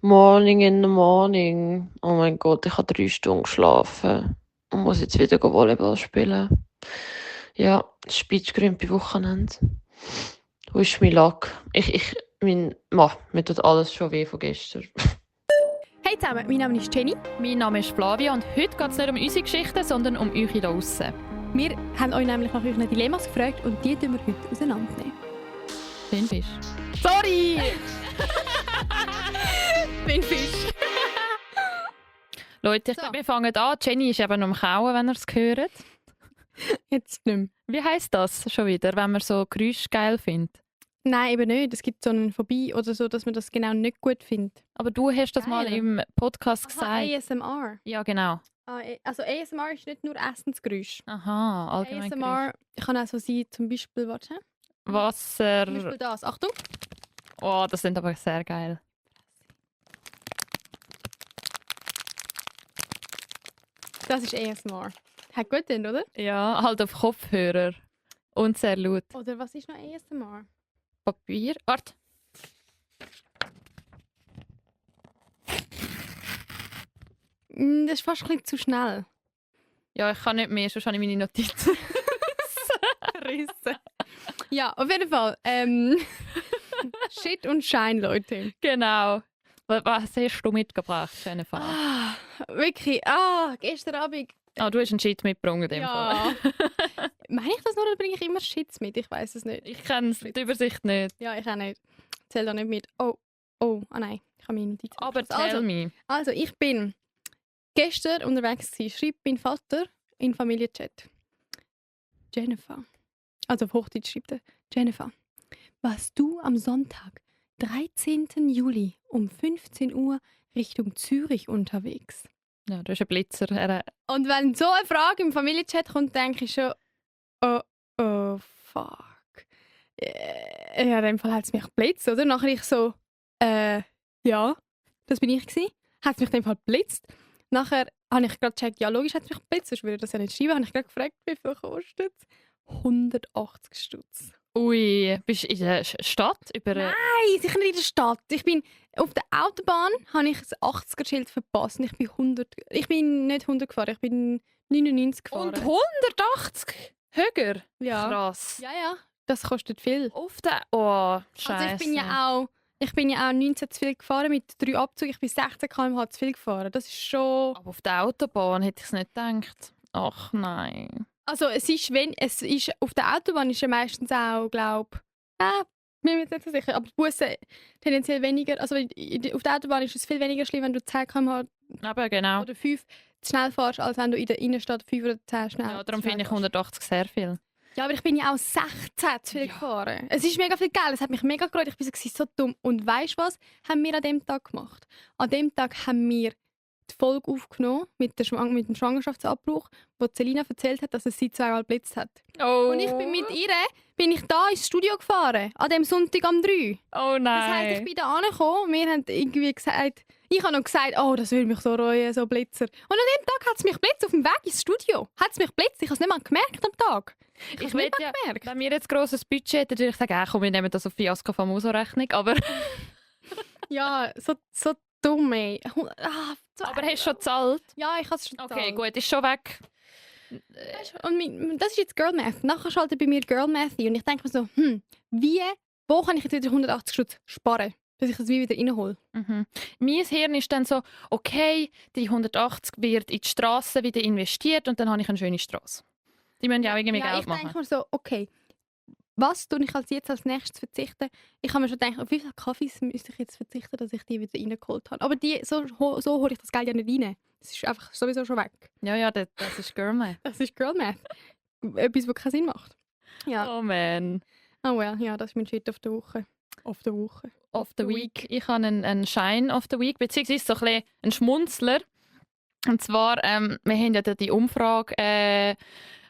Morning in the morning. Oh mein Gott, ich habe 3 Stunden geschlafen und muss jetzt wieder Volleyball spielen. Ja, Speechgrün Wochenende. Wo ist mein Lack? Mir tut alles schon weh von gestern. Hey zusammen, mein Name ist Jenny. Mein Name ist Flavia und heute geht es nicht um unsere Geschichten, sondern um euch da draussen. Wir haben euch nämlich nach euren Dilemmas gefragt und die tun wir heute auseinandernehmen. Wen Fisch? Sorry! Wen Fisch? Leute, ich glaube, wir fangen an. Jenny ist eben am Kauen, wenn ihr es hört. Jetzt nicht mehr. Wie heisst das schon wieder, wenn man so Geräusche geil findet? Nein, eben nicht. Es gibt so einen Phobie oder so, dass man das genau nicht gut findet. Aber du hast das Geil. mal im Podcast gesagt. ASMR. Ja, genau. Also ASMR ist nicht nur Essensgeräusch. Aha, allgemein ASMR kann auch so sein, zum Beispiel, warte. Wasser. Zum Beispiel das. Achtung. Oh, das sind aber sehr geil. Das ist ASMR. Hat gut getan, oder? Ja, halt auf Kopfhörer. Und sehr laut. Oder was ist noch ASMR? Papier. Warte. Das ist fast ein bisschen zu schnell. Ja, ich kann nicht mehr, sonst habe ich meine Notizen. Rissen. Ja, auf jeden Fall. Shit und Shine, Leute. Genau. Was hast du mitgebracht, Jennifer? Wirklich, gestern Abend. Du hast einen Shit mitgebracht in dem Fall. Meine ich das nur oder bringe ich immer Shits mit? Ich weiß es nicht. Ich kenne die Übersicht nicht. Ja, ich auch nicht. Zähl da nicht mit. Nein, ich habe meine Notizen. Aber tell me. Also, ich bin gestern unterwegs gewesen. Schreibt mein Vater in Familienchat. Jennifer. Also auf Hochdeutsch schreibt er. Jennifer, warst du am Sonntag, 13. Juli um 15 Uhr Richtung Zürich unterwegs? Ja, du bist ein Blitzer. Und wenn so eine Frage im Familienchat kommt, denke ich schon, oh fuck. Ja, in dem Fall hat es mich geblitzt, oder? Nachher ich so, ja, das bin ich gewesen. Hat es mich in dem Fall geblitzt. Nachher habe ich gerade gecheckt, ja logisch hat es mich geblitzt, sonst würde ich das ja nicht schreiben. Habe ich gerade gefragt, wie viel kostet es? 180 Stutz. Ui, bist du in der Stadt? Nein, sicher nicht in der Stadt. Ich bin auf der Autobahn, habe ich das 80er-Schild verpasst. Und ich bin nicht 100 gefahren, ich bin 99 gefahren. Und 180? Höher? Ja. Krass. Ja, das kostet viel. Auf der... Oh, scheiße. Also ich bin ja auch 19 zu viel gefahren mit 3 Abzügen. Ich bin 16 km/h zu viel gefahren. Das ist schon... Aber auf der Autobahn hätte ich es nicht gedacht. Ach nein. Also es ist auf der Autobahn ist ja meistens auch, glaube ich, bin mir jetzt nicht so sicher, aber die Busse tendenziell weniger, also auf der Autobahn ist es viel weniger schlimm, wenn du 10 km/h Aber genau. oder 5 zu schnell fährst, als wenn du in der Innenstadt 5 oder 10 schnell Ja, darum zu schnell finde ich fährst. 180 sehr viel. Ja, aber ich bin ja auch 16 zu viel gefahren. Es ist mega viel Geld, es hat mich mega gefreut, ich war so dumm. Und weißt du was, haben wir an dem Tag gemacht? An dem Tag haben wir die Folge aufgenommen mit dem Schwangerschaftsabbruch, wo Selina erzählt hat, dass es sie zweimal geblitzt hat. Oh. Und ich bin mit ihr da ins Studio gefahren, an dem Sonntag um 3. Oh nein. Das heisst, ich bin da angekommen, wir haben irgendwie gesagt, ich habe noch gesagt, oh, das würde mich so reuen, so Blitzer. Und an dem Tag hat es mich geblitzt, auf dem Weg ins Studio. Hat es mich geblitzt, ich habe es nicht mal gemerkt am Tag. Ich will ja, wenn wir jetzt grosses Budget hätten, würde ich sagen, komm, wir nehmen das auf Fiasco Famoso-Rechnung, aber... Ja, so dumm, ey. Aber hast du schon gezahlt? Ja, ich habe es schon gezahlt. Okay, gut, ist schon weg. Und das ist jetzt Girl Math. Nachher schaltet bei mir Girl Math ein und ich denke mir so, wo kann ich jetzt wieder 180 Stutz sparen, dass ich das wieder reinhole? Mhm. Mein Hirn ist dann so, okay, die 180 wird in die Strasse wieder investiert und dann habe ich eine schöne Strasse. Die müssen ja auch irgendwie Geld ich machen. denke mir so, okay, was tue ich jetzt als nächstes verzichten? Ich habe mir schon gedacht, auf wie viele Kaffees müsste ich jetzt verzichten, dass ich die wieder reingeholt habe. Aber so hole ich das Geld ja nicht rein. Das ist einfach sowieso schon weg. Ja, das ist Girl Math. Das ist Girl Math. Etwas, was keinen Sinn macht. Ja. Oh man. Oh well, ja, das ist mein Shit auf der Woche. Auf der Woche. Of the Week. Ich habe einen Shine of the Week, beziehungsweise so ein bisschen einen Schmunzler. Und zwar, wir haben ja die Umfrage,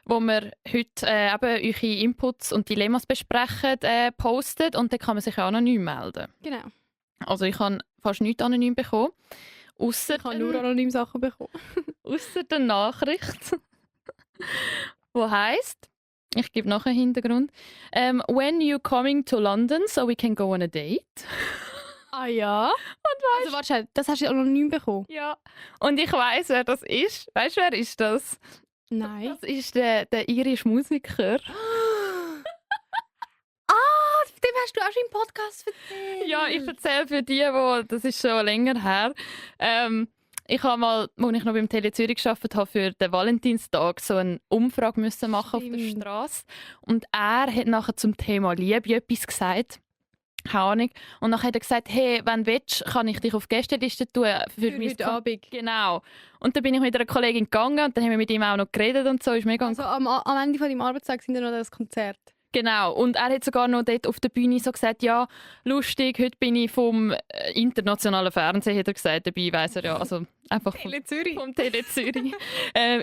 wo wir heute eben eure Inputs und Dilemmas besprechen, postet. Und dann kann man sich auch anonym melden. Genau. Also ich habe fast nichts anonym bekommen. Ausser Ich habe nur anonym Sachen bekommen. ausser der Nachricht, wo heisst, ich gebe noch einen Hintergrund, when you coming to London so we can go on a date. Ah ja? Und Also warte, schnell, das hast du anonym bekommen? Ja. Und ich weiss, wer das ist. Weißt du, wer ist das? Nein. Das ist der irische Musiker. Von dem hast du auch schon im Podcast erzählt. Ja, ich erzähle für die, das ist schon länger her. Ich habe mal, als ich noch beim Tele Zürich gearbeitet habe, für den Valentinstag so eine Umfrage müssen machen auf der Stimmt. Straße. Und er hat nachher zum Thema Liebe etwas gesagt. Keine Ahnung. Und dann hat er gesagt, hey, wenn du willst, kann ich dich auf die Gästeliste tun. Für mein heute Abend. Genau. Und dann bin ich mit einer Kollegin gegangen und dann haben wir mit ihm auch noch geredet und so. Ist mega Also am Ende von deinem Arbeitstag sind wir noch das Konzert. Genau, und er hat sogar noch dort auf der Bühne so gesagt, ja, lustig, heute bin ich vom internationalen Fernsehen, hat er gesagt, dabei weiss er ja, also einfach Zürich. vom Tele Zürich,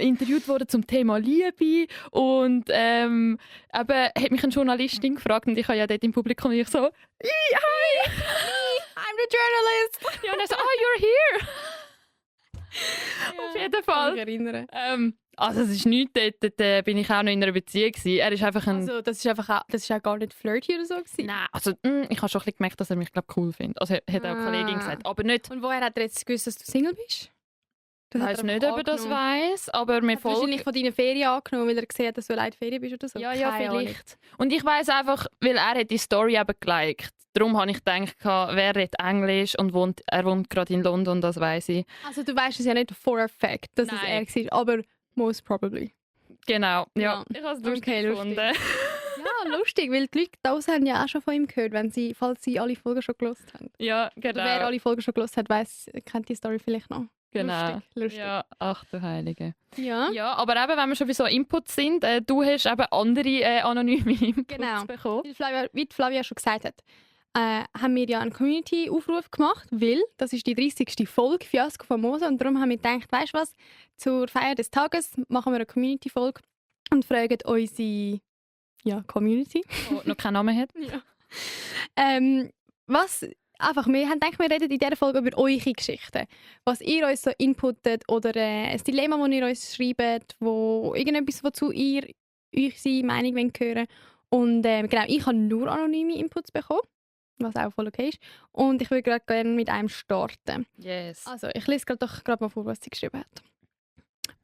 interviewt worden zum Thema Liebe und eben hat mich eine Journalistin gefragt und ich habe ja dort im Publikum ich so, hi, I'm the journalist. ja, und er so, you're here. Auf jeden Kann Fall. mich erinnern. Also es ist nichts, dort bin ich auch noch in einer Beziehung gewesen. Er ist einfach ein... Also das ist auch gar nicht flirty oder so gewesen. Nein, also ich habe schon ein bisschen gemerkt, dass er mich glaub, cool findet. Also hat auch eine Kollegin gesagt, aber nicht... Und woher hat er jetzt gewusst, dass du Single bist? Ich weiß nicht, ob er das weiss, aber wir Wahrscheinlich folgen... von deinen Ferien angenommen, weil er gesehen hat, dass du allein in Ferien bist oder so. Ja, Keine Ahnung. vielleicht. Und ich weiss einfach, weil er hat die Story eben geliked. Darum habe ich gedacht, wer redet Englisch und er wohnt gerade in London, das weiss ich. Also du weißt es ja nicht for a fact, dass es Nein. er war, aber most probably. Genau, ja. Ja. Ich habe es lustig Okay, lustig. gefunden. Ja, lustig, weil die Leute draussen haben ja auch schon von ihm gehört, falls sie alle Folgen schon gelost haben. Ja, Oder wer genau. alle Folgen schon gelost hat, kennt die Story vielleicht noch. Genau. Lustig. Ja, ach du Heilige. Ja. Ja, aber eben, wenn wir schon bei so Inputs sind, du hast eben andere anonyme Inputs Genau. bekommen. Wie die Flavia schon gesagt hat, haben wir ja einen Community-Aufruf gemacht, weil das ist die 30. Folge Fiasko von Mosa und darum haben wir gedacht, weißt du was, zur Feier des Tages machen wir eine Community-Folge und fragen unsere Community. Oh, noch keinen Namen hat. Was einfach, wir haben gedacht, wir reden in dieser Folge über eure Geschichten. Was ihr uns so inputet oder ein Dilemma, das ihr uns schreibt, wo irgendetwas, wozu ihr unsere Meinung hören wollt. Und genau, ich habe nur anonyme Inputs bekommen, was auch voll okay ist. Und ich würde gerade gerne mit einem starten. Yes. Also, ich lese gerade mal vor, was sie geschrieben hat.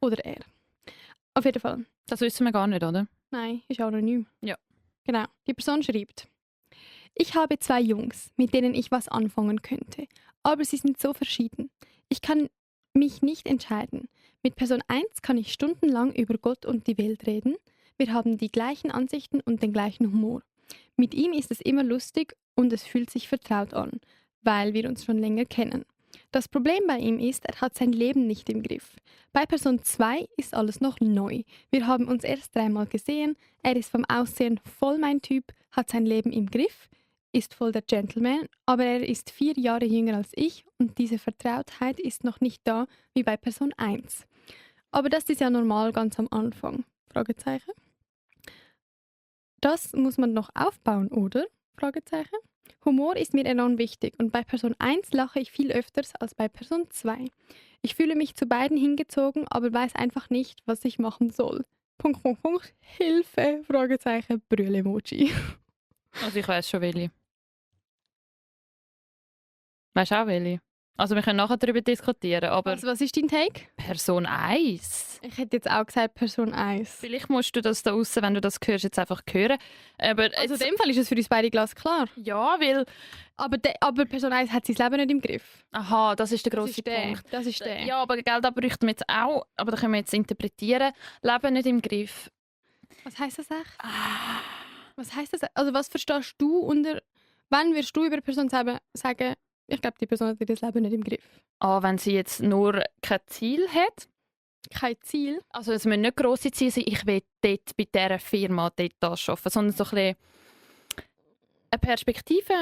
Oder er. Auf jeden Fall. Das wissen wir gar nicht, oder? Nein, ist anonym. Ja. Genau. Die Person schreibt: Ich habe 2 Jungs, mit denen ich was anfangen könnte. Aber sie sind so verschieden. Ich kann mich nicht entscheiden. Mit Person 1 kann ich stundenlang über Gott und die Welt reden. Wir haben die gleichen Ansichten und den gleichen Humor. Mit ihm ist es immer lustig und es fühlt sich vertraut an, weil wir uns schon länger kennen. Das Problem bei ihm ist, er hat sein Leben nicht im Griff. Bei Person 2 ist alles noch neu. Wir haben uns erst 3-mal gesehen, er ist vom Aussehen voll mein Typ, hat sein Leben im Griff, ist voll der Gentleman, aber er ist 4 Jahre jünger als ich und diese Vertrautheit ist noch nicht da wie bei Person 1. Aber das ist ja normal ganz am Anfang. Fragezeichen. Das muss man noch aufbauen, oder? Fragezeichen. Humor ist mir enorm wichtig und bei Person 1 lache ich viel öfters als bei Person 2. Ich fühle mich zu beiden hingezogen, aber weiß einfach nicht, was ich machen soll. ... Hilfe! Fragezeichen, Brüll-Emoji. Also ich weiss schon welche. Weißt du auch welche? Also wir können nachher darüber diskutieren, aber Also, was ist dein Take? Person 1. Ich hätte jetzt auch gesagt Person 1. Vielleicht musst du das da aussen, wenn du das hörst, jetzt einfach hören. Aber Also in jetzt, dem Fall ist es für uns beide glasklar. ja, weil... Aber Person 1 hat sein Leben nicht im Griff. Aha, das ist der Das grosse ist der. Punkt. Das ist der. Ja, aber Geld da bräuchten wir jetzt auch, aber da können wir jetzt interpretieren, Leben nicht im Griff. Was heisst das echt? Was heisst das? Also was verstehst du unter... Wann wirst du über eine Person sagen, ich glaube, die Person hat das Leben nicht im Griff? Wenn sie jetzt nur kein Ziel hat, Kein Ziel. also es müssen nicht grosse Ziele sein, ich will dort bei dieser Firma dort arbeiten, sondern so ein bisschen eine Perspektive.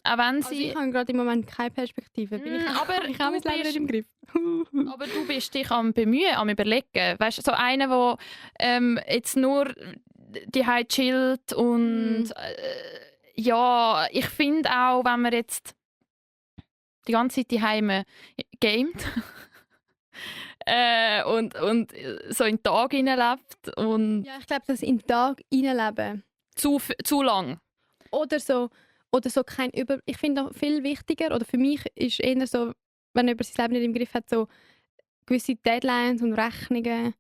Auch wenn Also sie... ich habe gerade im Moment keine Perspektive. aber ich habe du mein Leben bist- nicht im Griff. Aber du bist dich am Bemühen, am Überlegen. Weißt du, so einer, der jetzt nur die chillt und ja, ich finde auch, wenn man jetzt die ganze Zeit daheim gamet und so in den Tag hineinlebt und Ja, ich glaube, das in den Tag hineinleben. zu lang. Oder so oder so kein Ich finde auch viel wichtiger, oder für mich ist eher so, wenn jemand sein Leben nicht im Griff hat, so gewisse Deadlines und Rechnungen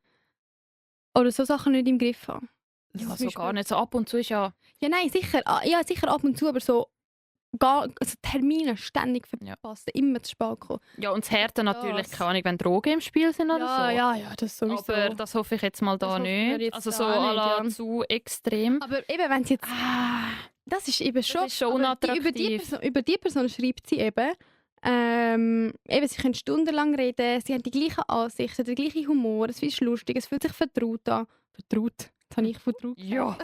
oder so Sachen nicht im Griff haben. Ja, Zum so Beispiel- gar nicht. So ab und zu ist ja... Ja, nein, sicher. Ja, sicher ab und zu, aber so also Termine ständig verpassen, immer zu spät kommen. Ja, und das Härte natürlich, Das. keine Ahnung, wenn Drogen im Spiel sind oder so. Ja, das sowieso. Aber das hoffe ich jetzt mal Das da hoffen wir nicht. jetzt Also da so auch à la nicht, ja. zu extrem. Aber eben, wenn sie jetzt... Das ist eben schon... ist schon aber unattraktiv. Über die Person schreibt sie eben, eben, sie können stundenlang reden, sie haben die gleichen Ansichten, den gleichen Humor, es ist lustig, es fühlt sich vertraut an. Vertraut? Jetzt habe ich vertraut. Ja.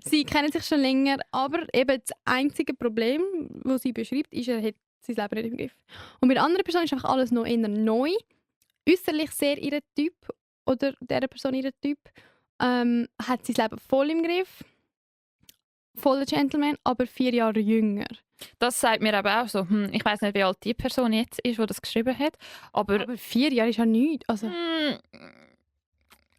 Sie kennen sich schon länger, aber eben das einzige Problem, das sie beschreibt, ist, er hat sein Leben nicht im Griff. Und bei der anderen Person ist einfach alles noch eher neu, äußerlich sehr ihr Typ oder dieser Person ihr Typ, hat sein Leben voll im Griff, voller Gentleman, aber 4 Jahre jünger. Das sagt mir aber auch so. Ich weiß nicht, wie alt die Person jetzt ist, die das geschrieben hat. Aber 4 Jahre ist ja nichts.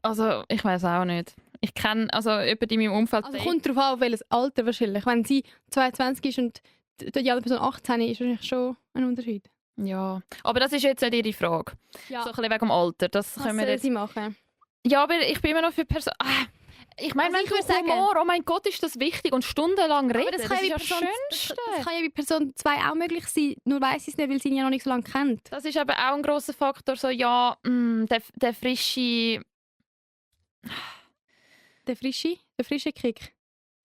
also ich weiß auch nicht. Ich kenne also jemanden in meinem Umfeld. Also kommt darauf an, auf welches Alter wahrscheinlich. Wenn sie 22 ist und die andere Person 18 ist, wahrscheinlich schon ein Unterschied. Ja, aber das ist jetzt nicht ihre Frage. Ja. So ein bisschen wegen dem Alter. Das Was können wir soll jetzt... sie machen? Ja, aber ich bin immer noch für Person. Ich meine, Also wenn ich du würde sagen- Humor, oh mein Gott, ist das wichtig und stundenlang reden, Aber das, kann ist ja ja bei das Person, Schönste. das kann ja bei Person 2 auch möglich sein, nur weiss sie es nicht, weil sie ihn ja noch nicht so lange kennt. Das ist aber auch ein grosser Faktor, so ja, der frische... Der frische Kick.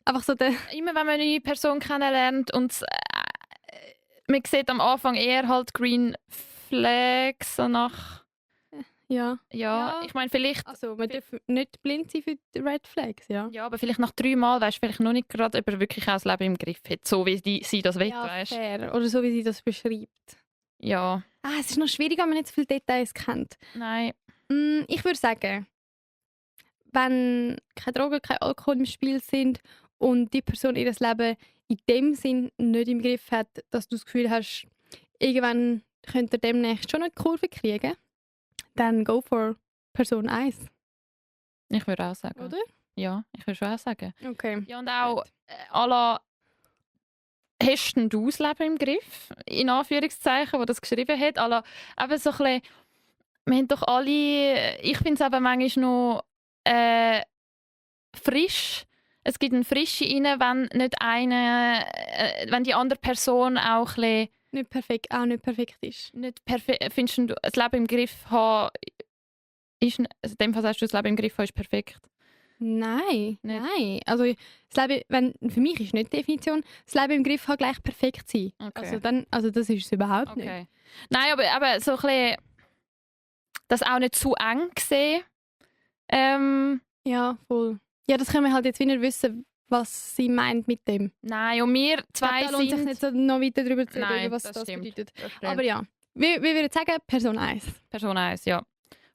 Einfach so der... Immer wenn man eine neue Person kennenlernt und man sieht am Anfang eher halt Green Flags, so nach... Ja. Ja, ich meine vielleicht... Also man darf nicht blind sein für die Red Flags, ja. Ja, aber vielleicht nach 3 Mal weisst du vielleicht noch nicht gerade, ob er wirklich auch das Leben im Griff hat, so wie sie das will, Ja, weißt du? fair. Oder so, wie sie das beschreibt. Ja, Es ist noch schwierig, wenn man nicht so viele Details kennt. nein. Ich würde sagen, wenn keine Drogen, kein Alkohol im Spiel sind und die Person ihr Leben in dem Sinn nicht im Griff hat, dass du das Gefühl hast, irgendwann könnte er demnächst schon eine Kurve kriegen, dann go for Person 1. Ich würde auch sagen. Oder? Ja, ich würde schon auch sagen. Okay. Ja, und auch à la «Hast denn du das Leben im Griff?» In Anführungszeichen, wo das geschrieben hat. À la, eben so ein bisschen, wir haben doch alle, ich finde es eben manchmal noch frisch. Es gibt eine Frische rein, wenn nicht wenn die andere Person auch ein bisschen Auch nicht perfekt ist. nicht perfekt, findest du, das Leben im Griff haben, also in dem Fall sagst du, das Leben im Griff haben ist perfekt. Nein, Nicht? nein. Also das Leben, für mich ist nicht die Definition, das Leben im Griff kann gleich perfekt sein. Okay. Also das ist es überhaupt nicht. Okay. Nein, aber so ein bisschen, das auch nicht zu eng sehen. Ja, voll. Ja, das können wir halt jetzt wieder wissen, was sie meint mit dem. Nein, und wir Ich glaube, zwei da lohnt sich sind... nicht so noch weiter darüber zu reden, Nein, was das das stimmt. bedeutet. Das stimmt. Aber ja, wir würden sagen, Person 1. Person 1, ja.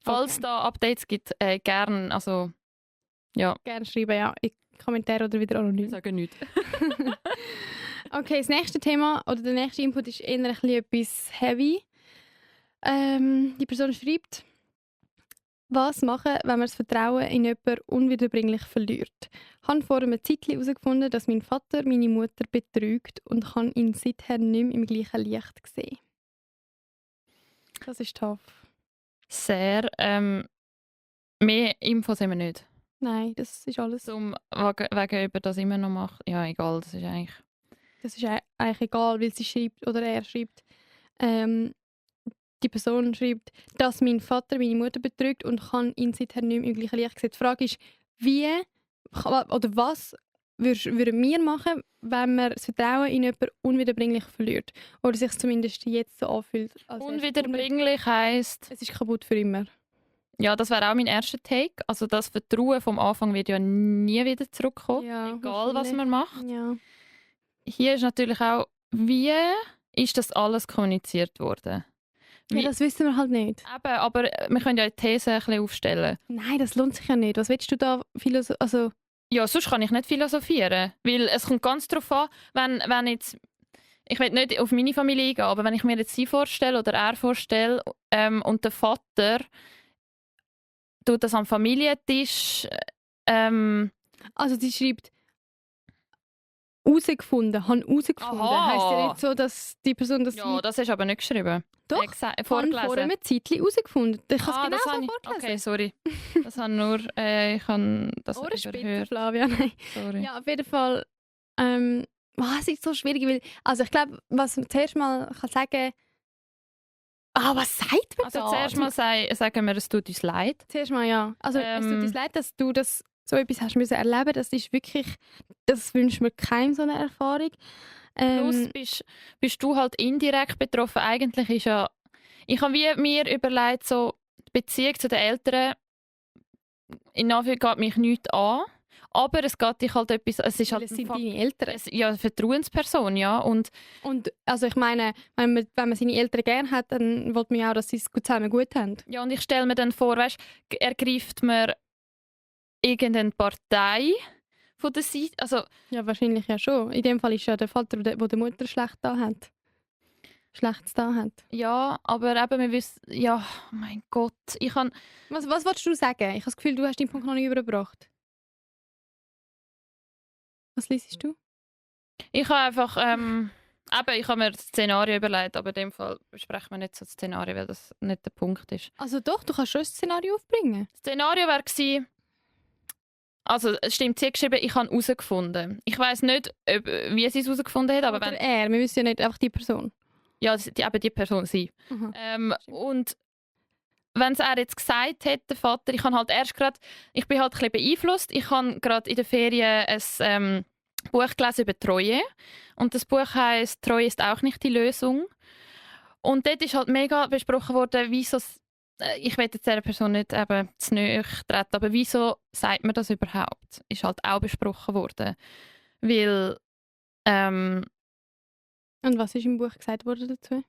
Falls Okay. da Updates gibt, gern, also... Ja, Gerne schreiben, ja, in die Kommentare oder wieder anonym. sagen nichts. Okay, das nächste Thema oder der nächste Input ist eher ein bisschen etwas heavy. Die Person schreibt, was machen, wenn man das Vertrauen in jemanden unwiederbringlich verliert. Ich habe vor einem Zeitchen herausgefunden, dass mein Vater meine Mutter betrügt und kann ihn seither nicht mehr im gleichen Licht sehen. Das ist tough. Sehr. Mehr Infos haben wir nicht. Nein, das ist alles. Wegen ob er das immer noch macht. Ja, egal, das ist eigentlich... Das ist eigentlich egal, weil sie schreibt oder er schreibt. Die Person schreibt, dass mein Vater meine Mutter betrügt und kann ihn seither nicht mehr im gleichen Licht sehen. Die Frage ist, wie oder was würden wir machen, wenn man das Vertrauen in jemanden unwiederbringlich verliert? Oder sich zumindest jetzt so anfühlt. Als wäre es Unwiederbringlich heisst... Es ist kaputt für immer. Ja, das wäre auch mein erster Take. Also das Vertrauen vom Anfang wird ja nie wieder zurückkommen. Ja, egal, was wahrscheinlich. man macht. Ja. Hier ist natürlich auch, wie ist das alles kommuniziert worden? Ja, das wissen wir halt nicht. Eben, aber wir können ja eine These ein bisschen aufstellen. Nein, das lohnt sich ja nicht. Was willst du da also Ja, sonst kann ich nicht philosophieren. Weil es kommt ganz darauf an, wenn jetzt... Ich will nicht auf meine Familie eingehen, aber wenn ich mir jetzt sie vorstelle oder er vorstelle und der Vater tut das am Familientisch... Also sie schreibt, herausgefunden. Aha. Heisst ja nicht so, dass die Person das Ja, das hast du aber nicht geschrieben. Doch, Vorgelesen. vor einem Zeitchen herausgefunden. Ich habe es genau das so habe ich. vorgelesen. Okay, sorry. Das habe nur, ich habe das Ohrenspitze, überhört. Flavia, nein. Sorry. Ja, auf jeden Fall. Es ist so schwierig, weil, also ich glaube, was man zuerst mal kann sagen, was sagt man Also da? zuerst mal sagen wir, es tut uns leid. Zuerst mal, ja. Also es tut uns leid, dass du das so etwas hast müssen erleben. Das ist wirklich, das wünscht mir keinem so eine Erfahrung. Plus bist du halt indirekt betroffen. Eigentlich ist ja... Ich habe mir überlegt, so die Beziehung zu den Eltern, in Anführungszeichen geht mich nichts an, aber es geht dich halt etwas... Es ist Weil halt es sind deine Eltern. ja, eine Vertrauensperson, ja. Und Also ich meine, wenn man seine Eltern gerne hat, dann will man ja auch, dass sie es zusammen gut haben. ja, und ich stelle mir dann vor, weißt, ergreift man irgendeine Partei von der Seite, also Ja, wahrscheinlich ja schon. In dem Fall ist ja der Vater, der die Mutter Schlechtes da hat. ja, aber eben, wir wissen, ja, oh mein Gott, ich kann, Was wolltest du sagen? Ich habe das Gefühl, du hast deinen Punkt noch nicht übergebracht. Was liest du? ich habe einfach, ich habe mir das Szenario überlegt, aber in dem Fall besprechen wir nicht so das Szenario, weil das nicht der Punkt ist. Also doch, du kannst schon ein Szenario aufbringen. Das Szenario wäre gewesen, also es stimmt, sie hat geschrieben, ich habe herausgefunden. Ich weiss nicht, wie sie es herausgefunden hat, aber Oder wenn, er, wir wissen ja nicht einfach die Person. ja, eben die Person sie. Mhm. Und wenn es er jetzt gesagt hätte, der Vater, ich bin halt ein bisschen beeinflusst. Ich habe gerade in der Ferien ein Buch gelesen über Treue. Und das Buch heisst «Treue ist auch nicht die Lösung». Und dort ist halt mega besprochen worden, wieso, ich will jetzt dieser Person nicht eben zu nahe treten, aber wieso sagt man das überhaupt? Ist halt auch besprochen worden. Weil, Und was ist im Buch gesagt worden dazu?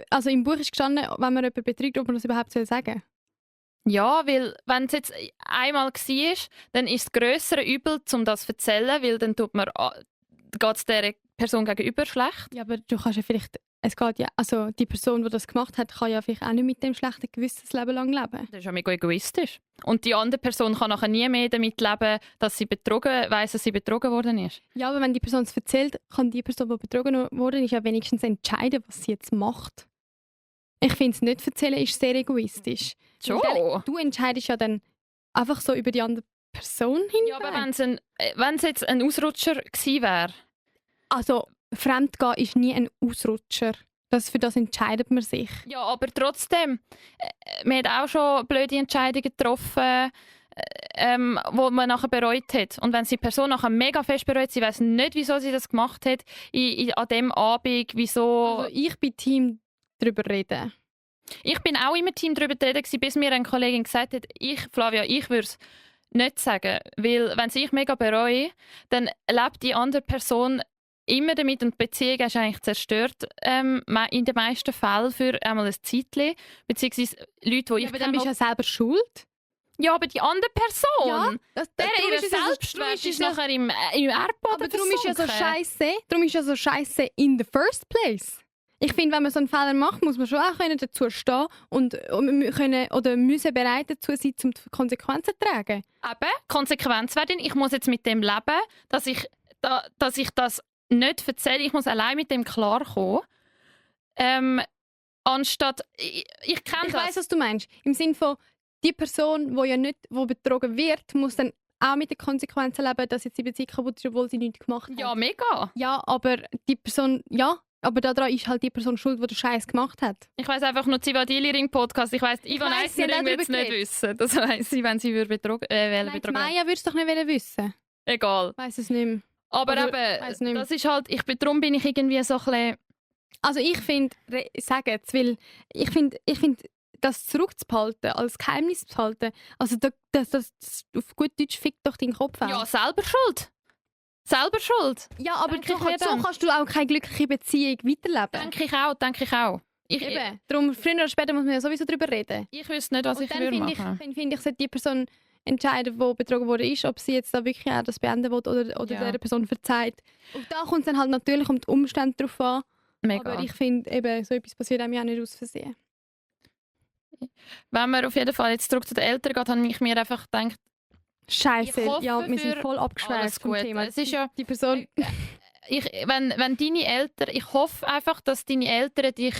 Also im Buch ist gestanden, wenn man jemanden betrügt, ob man das überhaupt sagen soll. ja, weil wenn es jetzt einmal war, dann ist das grössere Übel, um das zu erzählen, weil dann geht es dieser Person gegenüber schlecht. Ja, aber du kannst ja vielleicht, es geht ja, also die Person, die das gemacht hat, kann ja vielleicht auch nicht mit dem schlechten Gewissen das Leben lang leben. Das ist ja mega egoistisch. Und die andere Person kann nachher nie mehr damit leben, dass sie weiss, dass sie betrogen worden ist. Ja, aber wenn die Person es erzählt, kann die Person, die betrogen wurde, ist ja wenigstens entscheiden, was sie jetzt macht. Ich finde es nicht erzählen ist sehr egoistisch. Schon? Weil du entscheidest ja dann einfach so über die andere Person hinweg. Ja, aber wenn es jetzt ein Ausrutscher gewesen wäre. Also, Fremdgehen ist nie ein Ausrutscher. Für das entscheidet man sich. Ja, aber trotzdem, man hat auch schon blöde Entscheidungen getroffen, wo man nachher bereut hat. Und wenn die Person nachher mega fest bereut, sie weiß nicht, wieso sie das gemacht hat, an dem Abend, wieso... Also ich bin Team darüber reden. Ich bin auch immer Team darüber reden, bis mir eine Kollegin gesagt hat, Flavia, ich würde es nicht sagen. Weil wenn ich mega bereue, dann lebt die andere Person immer damit und die Beziehung ist eigentlich zerstört in den meisten Fällen für einmal ein Zeitchen. Beziehungsweise Leute, die ich aber dann bist du ja selber schuld. Ja, aber die andere Person, Ja, ihre Selbstwert ist nachher im Erdboden aber darum ist ja so versunken. scheiße. Darum ist ja so scheiße in the first place. Ich finde, wenn man so einen Fehler macht, muss man schon auch dazu stehen und können oder müssen bereit dazu sein, um die Konsequenzen zu tragen. Eben, Konsequenz werden. Ich muss jetzt mit dem leben, dass ich das nicht erzähle. Ich muss allein mit dem klarkommen. Anstatt... Ich kenne Ich das. weiss, was du meinst. Im Sinne von, die Person, wo betrogen wird, muss dann auch mit den Konsequenzen leben, dass jetzt die Beziehung kaputt ist, obwohl sie nichts gemacht hat. Ja, mega. Ja, aber die Person... Ja, aber daran ist halt die Person schuld, die den Scheiß gemacht hat. Ich weiss einfach nur Zivadili Ring Podcast. Ich weiss, Ivan weiss, sie Eisner hat wird es nicht darüber wissen. Das weiss sie, wenn sie betrogen Nein, Maya würde es doch nicht wissen. Egal. Ich weiss es nicht mehr. Aber Oder, eben, weiss nicht mehr. das ist halt, darum bin ich irgendwie so ein bisschen... Also ich finde, sagen jetzt, weil ich finde, das zurückzubehalten, als Geheimnis zu behalten, also das auf gut Deutsch fickt doch deinen Kopf aus. Ja, selber schuld. Selber schuld. Ja, aber Denke ich so jedem. kannst du auch keine glückliche Beziehung weiterleben. Denke ich auch. Eben. Darum, früher oder später muss man ja sowieso darüber reden. Ich wüsste nicht, was Und ich dann würde finde ich, machen. dann finde ich, sollte die Person entscheiden, die betrogen wurde, ist, ob sie jetzt da wirklich auch das beenden will oder Ja. dieser Person verzeiht. Und da kommt es dann halt natürlich um die Umstände drauf an. Mega. Aber ich finde, eben, so etwas passiert einem ja nicht aus Versehen. Wenn man auf jeden Fall jetzt zurück zu den Eltern geht, habe ich mir einfach gedacht, Scheiße, Ich hoffe ja, wir sind für voll abgeschweift alles vom gut. Thema. Es ist ja- die Person... wenn deine Eltern, ich hoffe einfach, dass deine Eltern dich.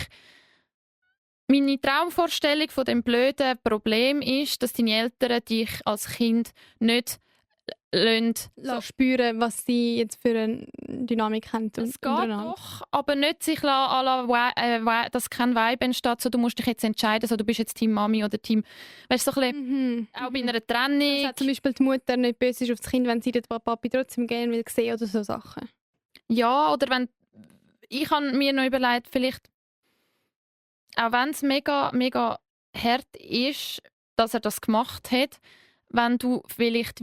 Meine Traumvorstellung von dem blöden Problem ist, dass deine Eltern dich als Kind nicht lassen. Lass spüren, was sie jetzt für eine Dynamik haben. Es geht doch, aber nicht sich dass kein Vibe entsteht, so du musst dich jetzt entscheiden, so du bist jetzt Team Mami oder Team, weißt du, so ein bisschen, auch bei einer Trennung. Dass zum Beispiel die Mutter nicht böse ist auf das Kind, wenn sie den Papi trotzdem gerne will sehen oder so Sachen. Ja, oder wenn, ich habe mir noch überlegt, vielleicht, auch wenn es mega, mega hart ist, dass er das gemacht hat, wenn du vielleicht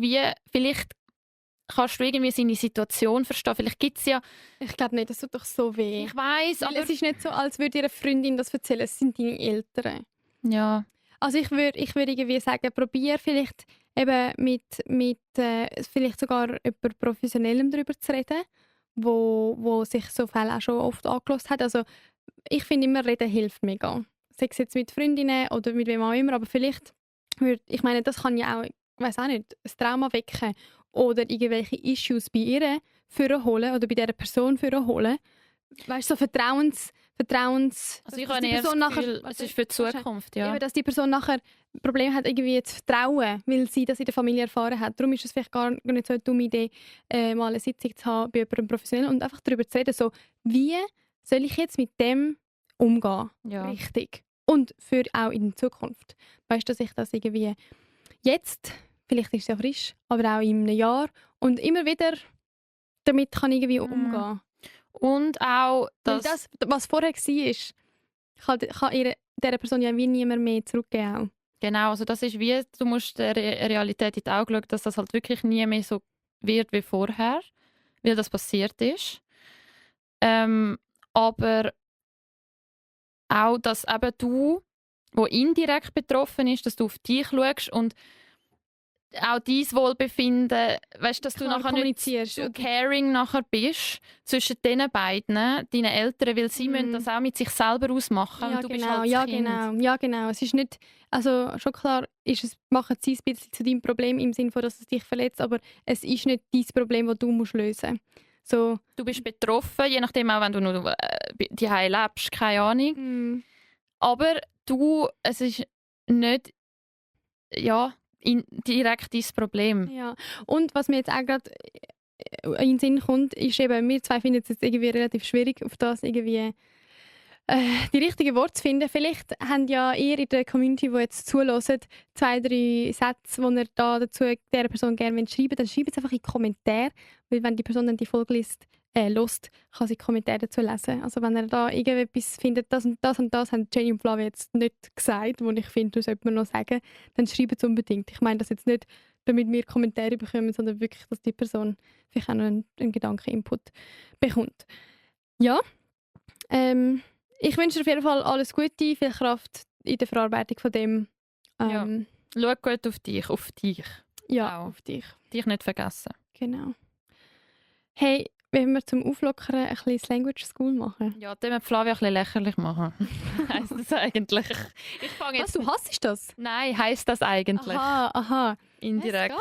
kannst du irgendwie seine Situation verstehen. Vielleicht gibt es ja... Ich glaube nicht, das tut doch so weh. Ich weiss, Weil aber... es ist nicht so, als würde ihre Freundin das erzählen. Es sind deine Eltern. Ja. Also ich würd irgendwie sagen, probier vielleicht eben mit vielleicht sogar über Professionellem darüber zu reden, wo sich so Fälle auch schon oft angelassen hat. Also ich finde immer, reden hilft mega. Sei es jetzt mit Freundinnen oder mit wem auch immer, aber vielleicht ich meine, das kann ja auch, ich weiss auch nicht, ein Trauma wecken oder irgendwelche Issues bei ihr holen oder bei dieser Person holen. Weißt du, so Vertrauens... Also ich habe eher das Gefühl, es ist für die Zukunft, ja. Eben, dass die Person nachher Probleme hat, irgendwie zu vertrauen, weil sie das in der Familie erfahren hat. Darum ist es vielleicht gar nicht so eine dumme Idee, mal eine Sitzung zu haben bei jemandem professionell und einfach darüber zu reden, so, wie soll ich jetzt mit dem umgehen? Ja. Richtig. Und für auch in der Zukunft. Weißt du, dass ich das irgendwie jetzt, vielleicht ist es ja frisch, aber auch in einem Jahr und immer wieder damit kann irgendwie umgehen. Und auch, Weil das, was vorher war, kann dieser Person ja wie niemand mehr zurückgeben. Auch. Genau, also das ist wie, du musst der Realität in die Augen schauen, dass das halt wirklich nie mehr so wird wie vorher, weil das passiert ist. Aber auch, dass eben du, wo indirekt betroffen ist, dass du auf dich schaust und auch dein Wohlbefinden, weißt, dass du Klar, nachher nicht so caring nachher bist zwischen den beiden, deinen Eltern, weil sie müssen das auch mit sich selber ausmachen Ja, und du bist genau, halt das Kind. ja, genau. Es ist nicht, also schon klar, machen sie es ein bisschen zu deinem Problem im Sinne von, dass es dich verletzt, aber es ist nicht dein Problem, das du musst lösen. So. Du bist betroffen, je nachdem auch, wenn du nur die lebst, keine Ahnung. Aber es ist nicht, ja, direkt dein Problem. Ja, und was mir jetzt auch gerade in den Sinn kommt, ist eben, wir zwei finden es jetzt irgendwie relativ schwierig, auf das irgendwie die richtigen Worte zu finden. Vielleicht habt ja ihr in der Community, die jetzt zuhört, 2, 3 Sätze, die ihr da dazu dieser Person gerne schreiben wollt, dann schreibt es einfach in die Kommentare, weil wenn die Person dann die Folge liest, kann sie Kommentare dazu lesen. Also wenn ihr da irgendetwas findet, das und das haben Jenny und Flavia jetzt nicht gesagt, wo ich finde, das sollte man noch sagen, dann schreibt es unbedingt. Ich meine das jetzt nicht, damit wir Kommentare bekommen, sondern wirklich, dass die Person vielleicht auch noch einen Gedanken-Input bekommt. Ja, ich wünsche dir auf jeden Fall alles Gute, viel Kraft in der Verarbeitung von dem. Ja. Schau gut auf dich. Ja, auch. auf dich. Dich nicht vergessen. Genau. Hey, wenn wir zum Auflockern ein bisschen Language School machen? Ja, dann Flavia ein bisschen lächerlich machen. Heisst das eigentlich? Ich fange jetzt... Was, du hasst das? Nein, heisst das eigentlich? Aha. Indirekt.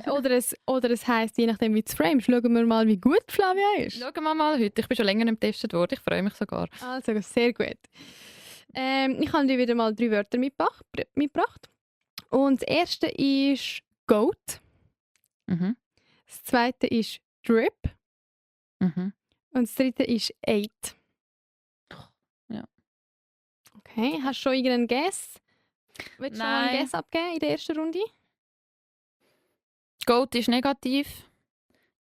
Oder es heisst, je nachdem wie du es framest, schauen wir mal, wie gut Flavia ist. Schauen wir mal heute. Ich bin schon länger im getestet worden. Ich freue mich sogar. Also, sehr gut. Ich habe dir wieder mal 3 Wörter mitgebracht. Und das erste ist Goat. Mhm. Das zweite ist Drip. Mhm. Und das dritte ist 8. Ja. Okay, hast du schon irgendeinen Guess? Willst du schon mal einen Guess abgeben in der ersten Runde? Goat ist negativ.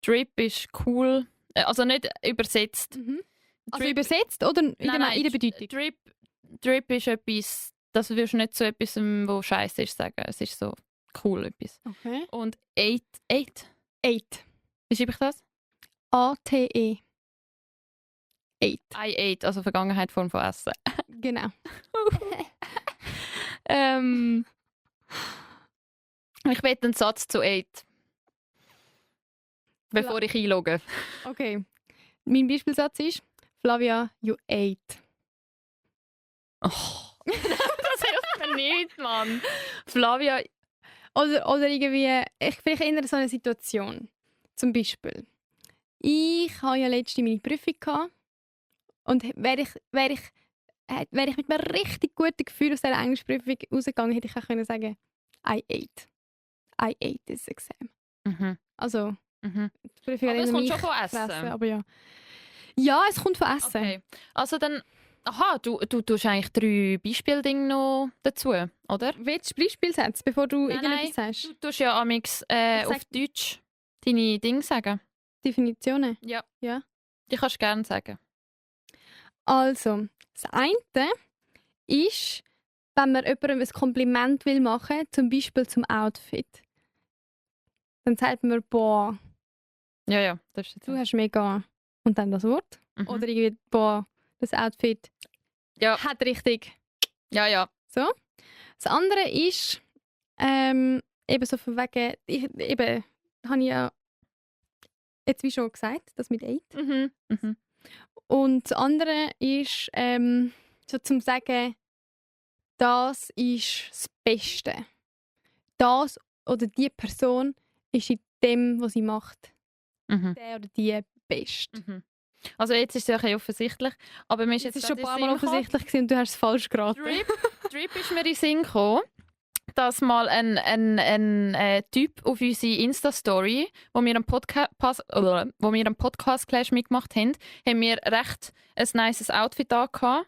Drip ist cool. Also nicht übersetzt. Also übersetzt oder in der Bedeutung? Drip ist etwas, das würdest du nicht so etwas, wo scheiße ist, sagen. Es ist so cool etwas. Okay. Und 8. 8. 8. Wie schreibe ich das? A-T-E. 8. I ate, also Vergangenheit Form von Essen. Genau. Ich will einen Satz zu 8. Bevor ich einlogge. Okay. Mein Beispielsatz ist Flavia, you ate. Oh, das hilft mir nicht, Mann. Flavia, Oder irgendwie, vielleicht eher so eine Situation. Zum Beispiel, ich hatte ja letzte meine Prüfung gehabt, und wäre ich mit einem richtig guten Gefühl aus dieser Englischprüfung rausgegangen, hätte ich auch können sagen, I ate this exam. Mhm. Also, Mhm. die Prüfung Aber hat es irgendwie kommt schon mich von Essen. gefressen, aber ja. Ja, es kommt von Essen. Okay. Also dann, du tust eigentlich 3 Beispieldinge noch dazu, oder? Willst du Beispielsätze, bevor du Nein, irgendetwas sagst? Du tust ja amix Ich auf sag- Deutsch deine Dinge sagen. Definitionen. Ja. Ja. Die kannst du gerne sagen. Also, das eine ist, wenn man jemandem ein Kompliment will machen, zum Beispiel zum Outfit. Dann sagt man, boah, Ja, das ist jetzt du hast mega... Und dann das Wort. Mhm. Oder irgendwie, boah, das Outfit Ja. hat richtig. Ja. So. Das andere ist, eben so von wegen, habe ich ja jetzt wie schon gesagt, das mit Eight. Mhm. Und das andere ist, so zum sagen, das ist das Beste. Das oder die Person ist in dem, was sie macht, Mhm. der oder die Beste. Mhm. Also jetzt ist es ja ein bisschen offensichtlich, aber mir ist Das jetzt ist schon ein gerade paar in Mal den Sinn gekommen, offensichtlich gewesen und du hast es falsch geraten. Drip ist mir in den Sinn gekommen, dass mal ein Typ auf unsere Insta-Story, wo wir einen Podcast-Clash mitgemacht haben, haben wir recht ein nices Outfit angehabt.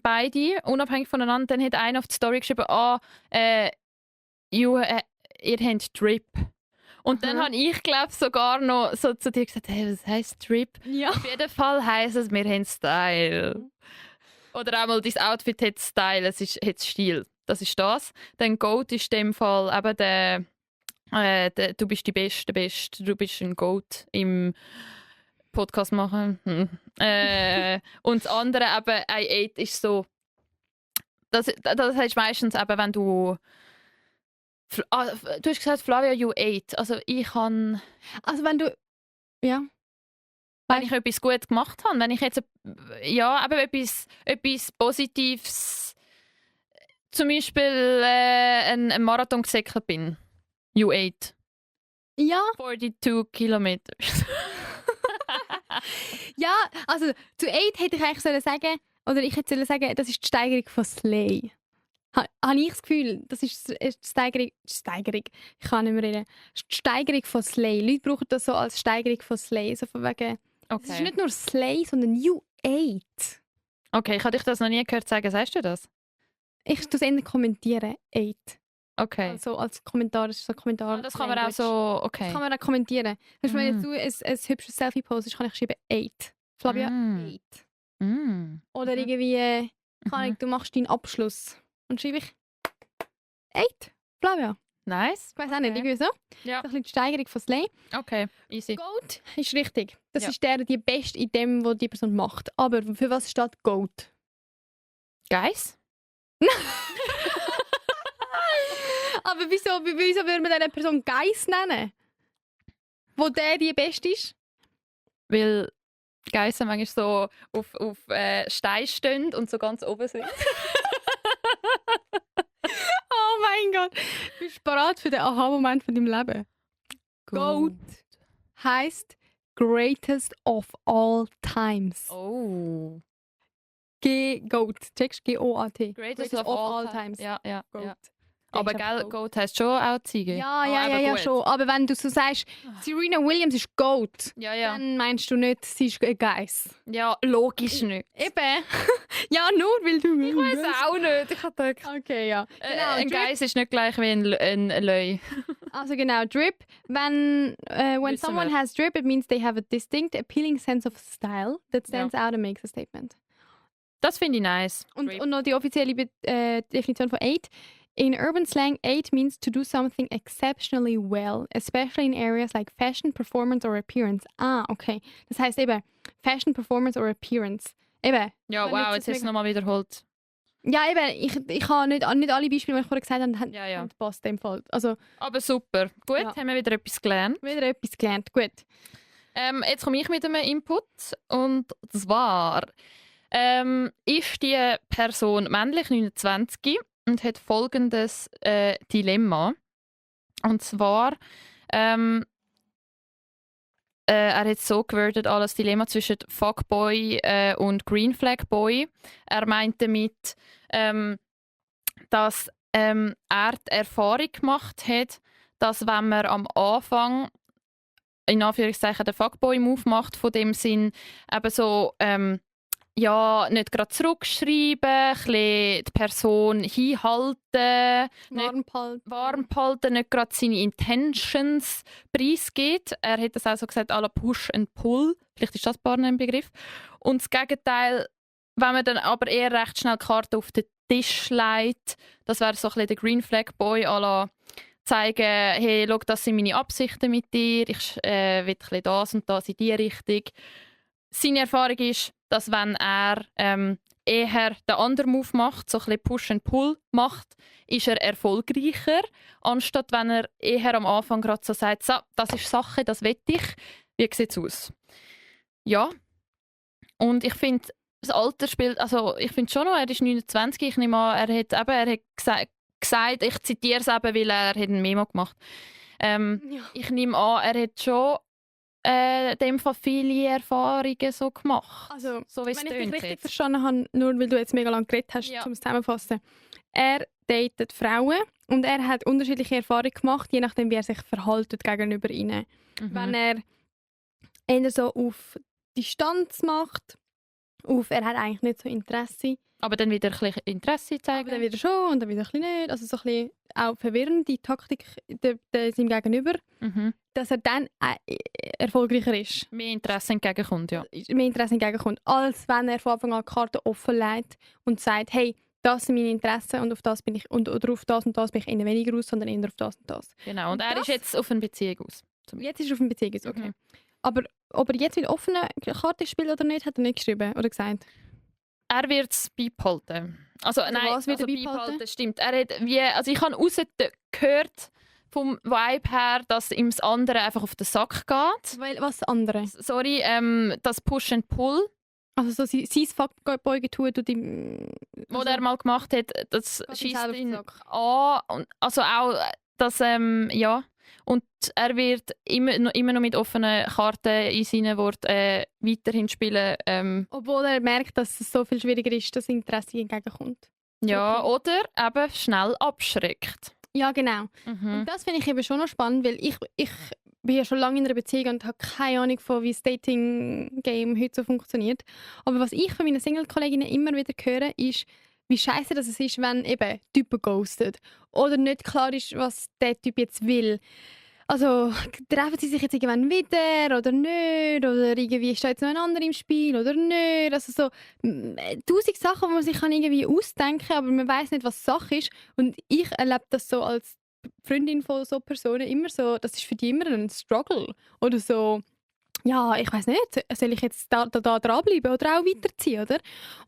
Beide, unabhängig voneinander. Dann hat einer auf die Story geschrieben, ihr habt Drip. Und dann Aha. habe ich, glaube sogar noch so zu dir gesagt, hey, was heisst Drip? Ja. Auf jeden Fall heisst es, wir haben Style. Oder auch mal, dein Outfit hat Style, es hat Stil. Das ist das. Dann Goat ist in dem Fall eben du bist die Beste, du bist ein Goat im Podcast machen. Und das andere eben, I ate ist so, das heißt meistens eben, wenn du du hast gesagt, Flavia, you ate. Also ich kann... Also wenn du... Ja. Wenn ich etwas gut gemacht habe, wenn ich jetzt aber etwas Positives, zum Beispiel ein Marathon gesäckelt bin. You ate. Ja, 42 Kilometer. ja, also zu 8 hätte ich eigentlich sagen, oder ich hätte sagen, das ist die Steigerung von Slay. Habe ich das Gefühl, das ist die Steigerung, ich kann nicht mehr reden, die Steigerung von Slay. Leute brauchen das so als Steigerung von Slay, so von wegen, es ist Okay. nicht nur Slay, sondern you ate. Okay, ich habe dich das noch nie gehört sagen. Sagst du das? Ich tue es eher kommentieren, ate. Okay. Also als Kommentar, das ist so ein Kommentar. Das kann man auch Language. so... Okay. Das kann man auch kommentieren. Wenn Mm. du ein hübsches Selfie postest, kann ich schreiben ate. Flavia, Mm. ate. Mm. Oder Mhm. irgendwie, keine Ahnung, du machst deinen Abschluss. Und schreibe ich 8. Flavia. Nice. Ich weiß auch nicht, Okay. irgendwie so. Ja. So ein bisschen die Steigerung von Slay. Okay, easy. Goat ist richtig. Das Ja. ist der, die Beste in dem, was die Person macht. Aber für was steht Goat? Guys? Aber wieso würde man diese Person Geiss nennen? Wo der die Beste ist? Weil Geissen manchmal so auf Stein stehen und so ganz oben sind. Oh mein Gott. Bist du bereit für den Aha-Moment von deinem Leben? Goat heisst Greatest of all times. Oh. Goat. Checkst du? G-O-A-T. Greatest of all times. Ja. Goat. Aber ich hab gell, Goat. Goat heisst schon auch Ziege. Ja, Ah, eben gut. schon. Aber wenn du so sagst, Serena Williams ist Goat, Ja. dann meinst du nicht, sie ist ein Geiss. Ja, logisch nicht. Eben. Ja, nur weil du... Ich weiß auch nicht. Ich habe gedacht, Okay, ja. ein Drip. Geiss ist nicht gleich wie ein Löwe. Also genau, drip. When Wissen someone wir. has drip, it means they have a distinct, appealing sense of style that stands out and makes a statement. Das finde ich nice. Und, Drip. und noch die offizielle Definition von eight. In urban slang, eight means to do something exceptionally well, especially in areas like fashion, performance or appearance. Ah, okay. Das heißt eben Fashion, Performance or Appearance. Eben. Ja, Wenn wow, jetzt jetzt das hast du es mega- nochmal wiederholt. Ja, eben. Ich habe nicht alle Beispiele, die ich vorher gesagt habe, haben Ja. passt in dem Fall. Also Aber super. Gut, Ja. haben wir wieder etwas gelernt. wieder etwas gelernt. Gut. Jetzt komme ich mit einem Input. Und zwar ist die Person männlich, 29, und hat folgendes Dilemma. Und zwar, er hat so gewordet, alles Dilemma zwischen Fuckboy und Green Flag Boy. Er meint damit, dass er die Erfahrung gemacht hat, dass wenn man am Anfang in Anführungszeichen den Fuckboy-Move macht, von dem Sinn eben so nicht gerade zurückschreiben, ein bisschen die Person hinhalten, warm behalten, nicht gerade seine Intentions preisgibt. Er hat das auch so gesagt, à la Push and Pull. Vielleicht ist das ein Begriff. Und das Gegenteil, wenn man dann aber eher recht schnell die Karte auf den Tisch legt, das wäre so ein bisschen der Green Flag Boy, à la zeigen, hey, schau, das sind meine Absichten mit dir, ich will ein bisschen das und das in diese Richtung. Seine Erfahrung ist, dass wenn er eher den anderen Move macht, so ein bisschen Push and Pull macht, ist er erfolgreicher, anstatt wenn er eher am Anfang gerade so sagt, so, das ist Sache, das will ich, wie sieht es aus? Ja, und ich finde, das Alter spielt, also ich finde schon noch, er ist 29, ich nehme an, er hat gesagt, ich zitiere es eben, weil er hat ein Memo gemacht. Ich nehme an, er hat schon in dem Fall viele Erfahrungen so gemacht. Also, so wenn ich dich richtig verstanden habe, nur weil du jetzt mega lange geredet hast, um es zusammenzufassen. Er datet Frauen und er hat unterschiedliche Erfahrungen gemacht, je nachdem, wie er sich verhält gegenüber ihnen. Wenn er eher so auf Distanz macht, er hat eigentlich nicht so Interesse. Aber dann wieder ein bisschen Interesse zeigen. Aber dann wieder schon und dann wieder ein bisschen nicht. Also so ein bisschen auch verwirrende Taktik seinem Gegenüber, dass er dann erfolgreicher ist. Mehr Interesse entgegenkommt, ja. Mehr Interesse entgegenkommt, als wenn er von Anfang an die Karte offen legt und sagt, hey, das sind meine Interessen und auf das bin ich oder auf das und das bin ich eher weniger aus, sondern eher auf das und das. Genau, und er ist jetzt auf eine Beziehung aus. Jetzt ist er auf eine Beziehung aus, okay. Aber ob er jetzt wieder offene Karte spielt oder nicht, hat er nicht geschrieben oder gesagt. Er wird es beibehalten. Also nein, was wird also er beibehalten? Stimmt. Er hat also ich habe gehört vom Vibe her, dass ihm das andere einfach auf den Sack geht. Weil, was andere? Sorry, das Push and Pull. Also so sein Fuckboy-Getue tut ihm... Was er mal gemacht hat, das schießt ihn an. Und, also auch, dass, Und er wird immer noch mit offenen Karten in seinen Worten weiterhin spielen. Obwohl er merkt, dass es so viel schwieriger ist, dass Interesse entgegenkommt. Ja, oder eben schnell abschreckt. Ja, genau. Und das finde ich eben schon noch spannend, weil ich bin ja schon lange in einer Beziehung und habe keine Ahnung von, wie das Dating-Game heute so funktioniert. Aber was ich von meinen Single-Kolleginnen immer wieder höre, ist, wie scheiße das ist, wenn eben Typen ghostet oder nicht klar ist, was der Typ jetzt will. Also, treffen sie sich jetzt irgendwann wieder oder nicht? Oder irgendwie steht jetzt noch ein anderer im Spiel oder nicht? Also so 1000 Sachen, die man sich irgendwie ausdenken kann, aber man weiß nicht, was Sache ist. Und ich erlebe das so als Freundin von so Personen immer so, das ist für die immer ein Struggle. Oder so, ja, ich weiß nicht, soll ich jetzt da dranbleiben oder auch weiterziehen, oder?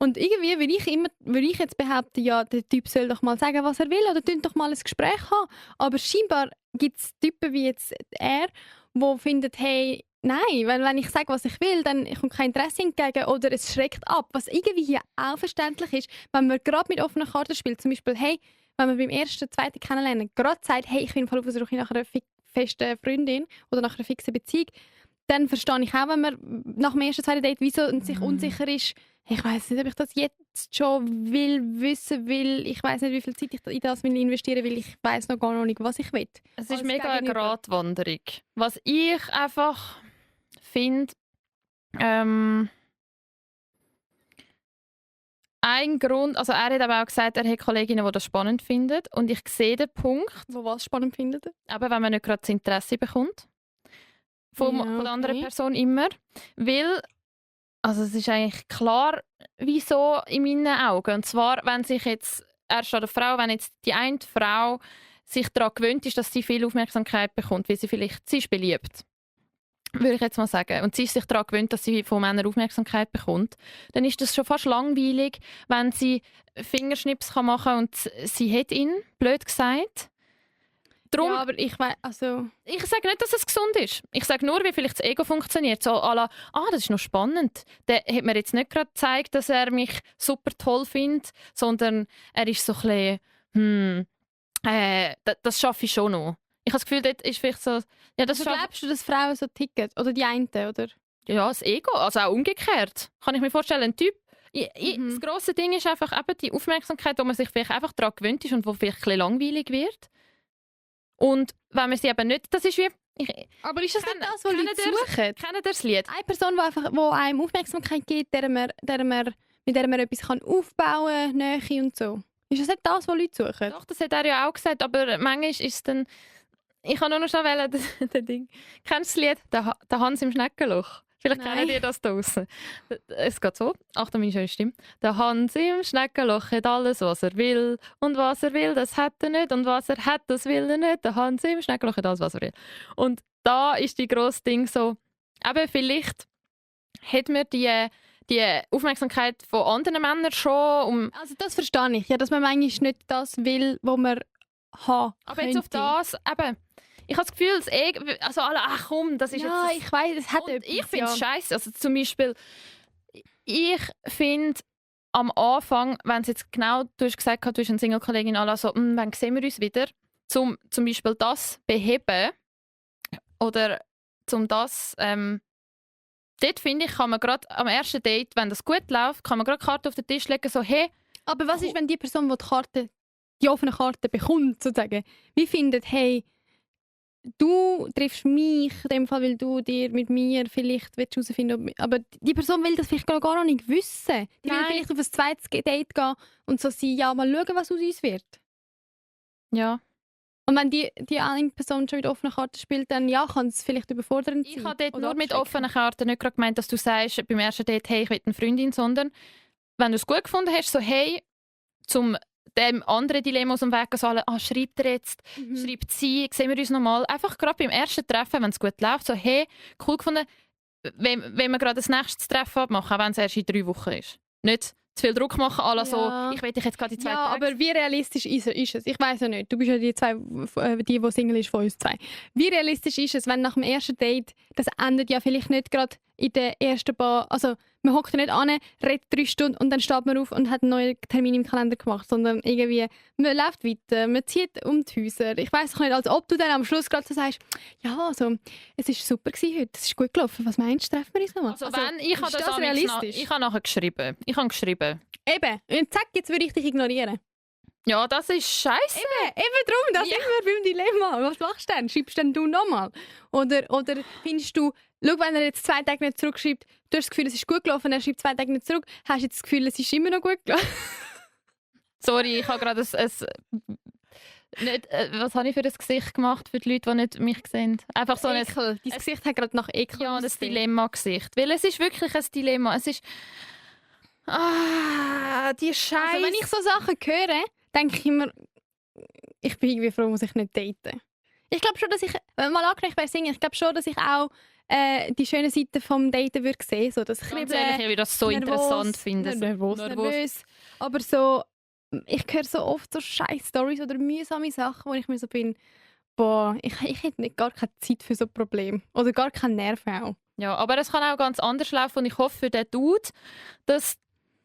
Und irgendwie würde ich jetzt behaupten, ja, der Typ soll doch mal sagen, was er will oder doch mal ein Gespräch haben. Aber scheinbar gibt es Typen wie jetzt er, die finden, hey, nein, weil wenn ich sage, was ich will, dann kommt kein Interesse entgegen oder es schreckt ab. Was irgendwie hier auch verständlich ist, wenn man gerade mit offenen Karten spielt, zum Beispiel, hey, wenn man beim ersten, zweiten Kennenlernen gerade sagt, hey, ich bin voll auf der Suche nach einer festen Freundin oder nach einer fixen Beziehung, dann verstehe ich auch, wenn man nach dem ersten, zweiten Date wieso sich unsicher ist, ich weiß nicht, ob ich das jetzt schon wissen will. Ich weiß nicht, wie viel Zeit ich in das investieren will. Ich weiß noch gar nicht, was ich will. Es ist mega eine Gratwanderung. Was ich einfach finde, ein Grund, also er hat aber auch gesagt, er hat Kolleginnen, die das spannend finden. Und ich sehe den Punkt. Wo was spannend findet? Aber wenn man nicht gerade das Interesse bekommt. Von der anderen Person immer. Weil, also es ist eigentlich klar, wieso in meinen Augen. Und zwar, wenn sich jetzt, erst an der Frau, wenn jetzt die eine Frau sich daran gewöhnt ist, dass sie viel Aufmerksamkeit bekommt, weil sie ist beliebt. Würde ich jetzt mal sagen. Und sie ist sich daran gewöhnt, dass sie von Männern Aufmerksamkeit bekommt. Dann ist das schon fast langweilig, wenn sie Fingerschnips machen kann und sie hat ihn, blöd gesagt. Drum, ja, aber ich weiß, also... Ich sage nicht, dass es gesund ist. Ich sage nur, wie vielleicht das Ego funktioniert. So à la, das ist noch spannend. Der hat mir jetzt nicht gerade gezeigt, dass er mich super toll findet, sondern er ist so ein bisschen, das schaffe ich schon noch. Ich habe das Gefühl, dort ist vielleicht so... Ja, das Also glaubst du, dass Frauen so ticken? Oder die einen, oder? Ja, das Ego. Also auch umgekehrt. Kann ich mir vorstellen, ein Typ... Das grosse Ding ist einfach eben die Aufmerksamkeit, wo man sich vielleicht einfach daran gewöhnt ist und wo vielleicht ein bisschen langweilig wird. Und wenn man sie eben nicht... Das ist wie... Aber ist das nicht das, was Leute suchen? Kennt ihr das Lied? Eine Person, die einem Aufmerksamkeit gibt, mit der man etwas aufbauen kann, Nähe und so. Ist das nicht das, was Leute suchen? Doch, das hat er ja auch gesagt, aber manchmal ist es dann... Ich kann nur noch schon wählen, das Ding. Kennst du das Lied? Der Hans im Schneckenloch. Vielleicht kennen ihr das da draussen. Es geht so. Achtung, meine schöne Stimme. Der Hans im Schneckenloch hat alles, was er will. Und was er will, das hat er nicht. Und was er hat, das will er nicht. Der Hans im Schneckenloch hat alles, was er will. Und da ist die grosse Ding so, eben vielleicht hat man die Aufmerksamkeit von anderen Männern schon. Also das verstehe ich. Ja, dass man manchmal nicht das will, was man haben Aber jetzt auf das, eben... Ich habe das Gefühl, das Ego, also alle, ach komm, das ist ja, jetzt... ich weiss, es hat und etwas, ich finde es ja. scheiße. Also zum Beispiel, ich finde am Anfang, wenn es jetzt genau, du hast gesagt, du hast eine Single-Kollegin, so, wann sehen wir uns wieder? Zum Beispiel das beheben oder zum das... dort finde ich, kann man gerade am ersten Date, wenn das gut läuft, kann man gerade die Karte auf den Tisch legen, so hey... Aber was ist, wenn die Person, die offene Karte bekommt, sozusagen, wie findet, hey, du triffst mich, in dem Fall, weil du dir mit mir vielleicht herausfinden willst, aber die Person will das vielleicht gar noch nicht wissen. Die will vielleicht auf ein zweites Date gehen und so sein, ja, mal schauen, was aus uns wird. Ja. Und wenn die eine Person schon mit offenen Karten spielt, dann ja, kann es vielleicht überfordernd sein. Ich habe dort oder nur mit abschrecken. offenen Karten nicht gerade gemeint, dass du sagst, beim ersten Date, hey, ich will eine Freundin, sondern wenn du es gut gefunden hast, so hey, zum dem anderen Dilemma aus dem Weg gehen, so alle, schreibt er jetzt, schreibt sie, sehen wir uns nochmal. Einfach gerade beim ersten Treffen, wenn es gut läuft, so hey, cool gefunden, wenn wir gerade das nächste Treffen abmachen, auch wenn es erst in 3 Wochen ist. Nicht zu viel Druck machen, alle so, ich will dich jetzt gerade die 2 Tage... aber wie realistisch ist es? Ich weiß ja nicht. Du bist ja die Single ist von uns 2. Wie realistisch ist es, wenn nach dem ersten Date, das endet ja vielleicht nicht gerade in der ersten paar... Also man hockt ja nicht an, redet 3 Stunden und dann steht man auf und hat einen neuen Termin im Kalender gemacht, sondern irgendwie, man läuft weiter, man zieht um die Häuser. Ich weiss auch nicht, als ob du dann am Schluss gerade so sagst, ja, also, es war super heute, es ist gut gelaufen, was meinst du, treffen wir uns nochmal? Also wenn, ich habe das realistisch? Ich habe nachher geschrieben. Eben, und zack, jetzt würde ich dich ignorieren. Ja, das ist scheiße. Eben drum, das sind wir beim Dilemma. Was machst du denn? Schreibst denn du nochmal? Oder findest du, schau, wenn er jetzt 2 Tage nicht zurückschreibt, du hast das Gefühl, es ist gut gelaufen, er schreibt 2 Tage nicht zurück, hast du jetzt das Gefühl, es ist immer noch gut gelaufen? Sorry, ich habe gerade was habe ich für ein Gesicht gemacht für die Leute, die nicht mich sehen? Einfach so Ekel. Dein Gesicht hat gerade nach Ekel Ja, das Dilemma-Gesicht. Weil es ist wirklich ein Dilemma. Es ist... die Scheiße. Also wenn ich so Sachen höre, denke ich immer, ich bin irgendwie froh, muss ich nicht daten. Ich glaube schon, dass ich, wenn mal angenehm wäre singen, ich glaube schon, dass ich auch die schöne Seite vom Daten würde sehen. So, das Ganz ehrlich, ich würde das so interessant finden. Nervös. Aber so, ich höre so oft so scheiß Storys oder mühsame Sachen, wo ich mir so bin, boah, ich hätte nicht gar keine Zeit für so ein Problem. Oder gar keinen Nerv auch. Ja, aber es kann auch ganz anders laufen und ich hoffe für den Dude, dass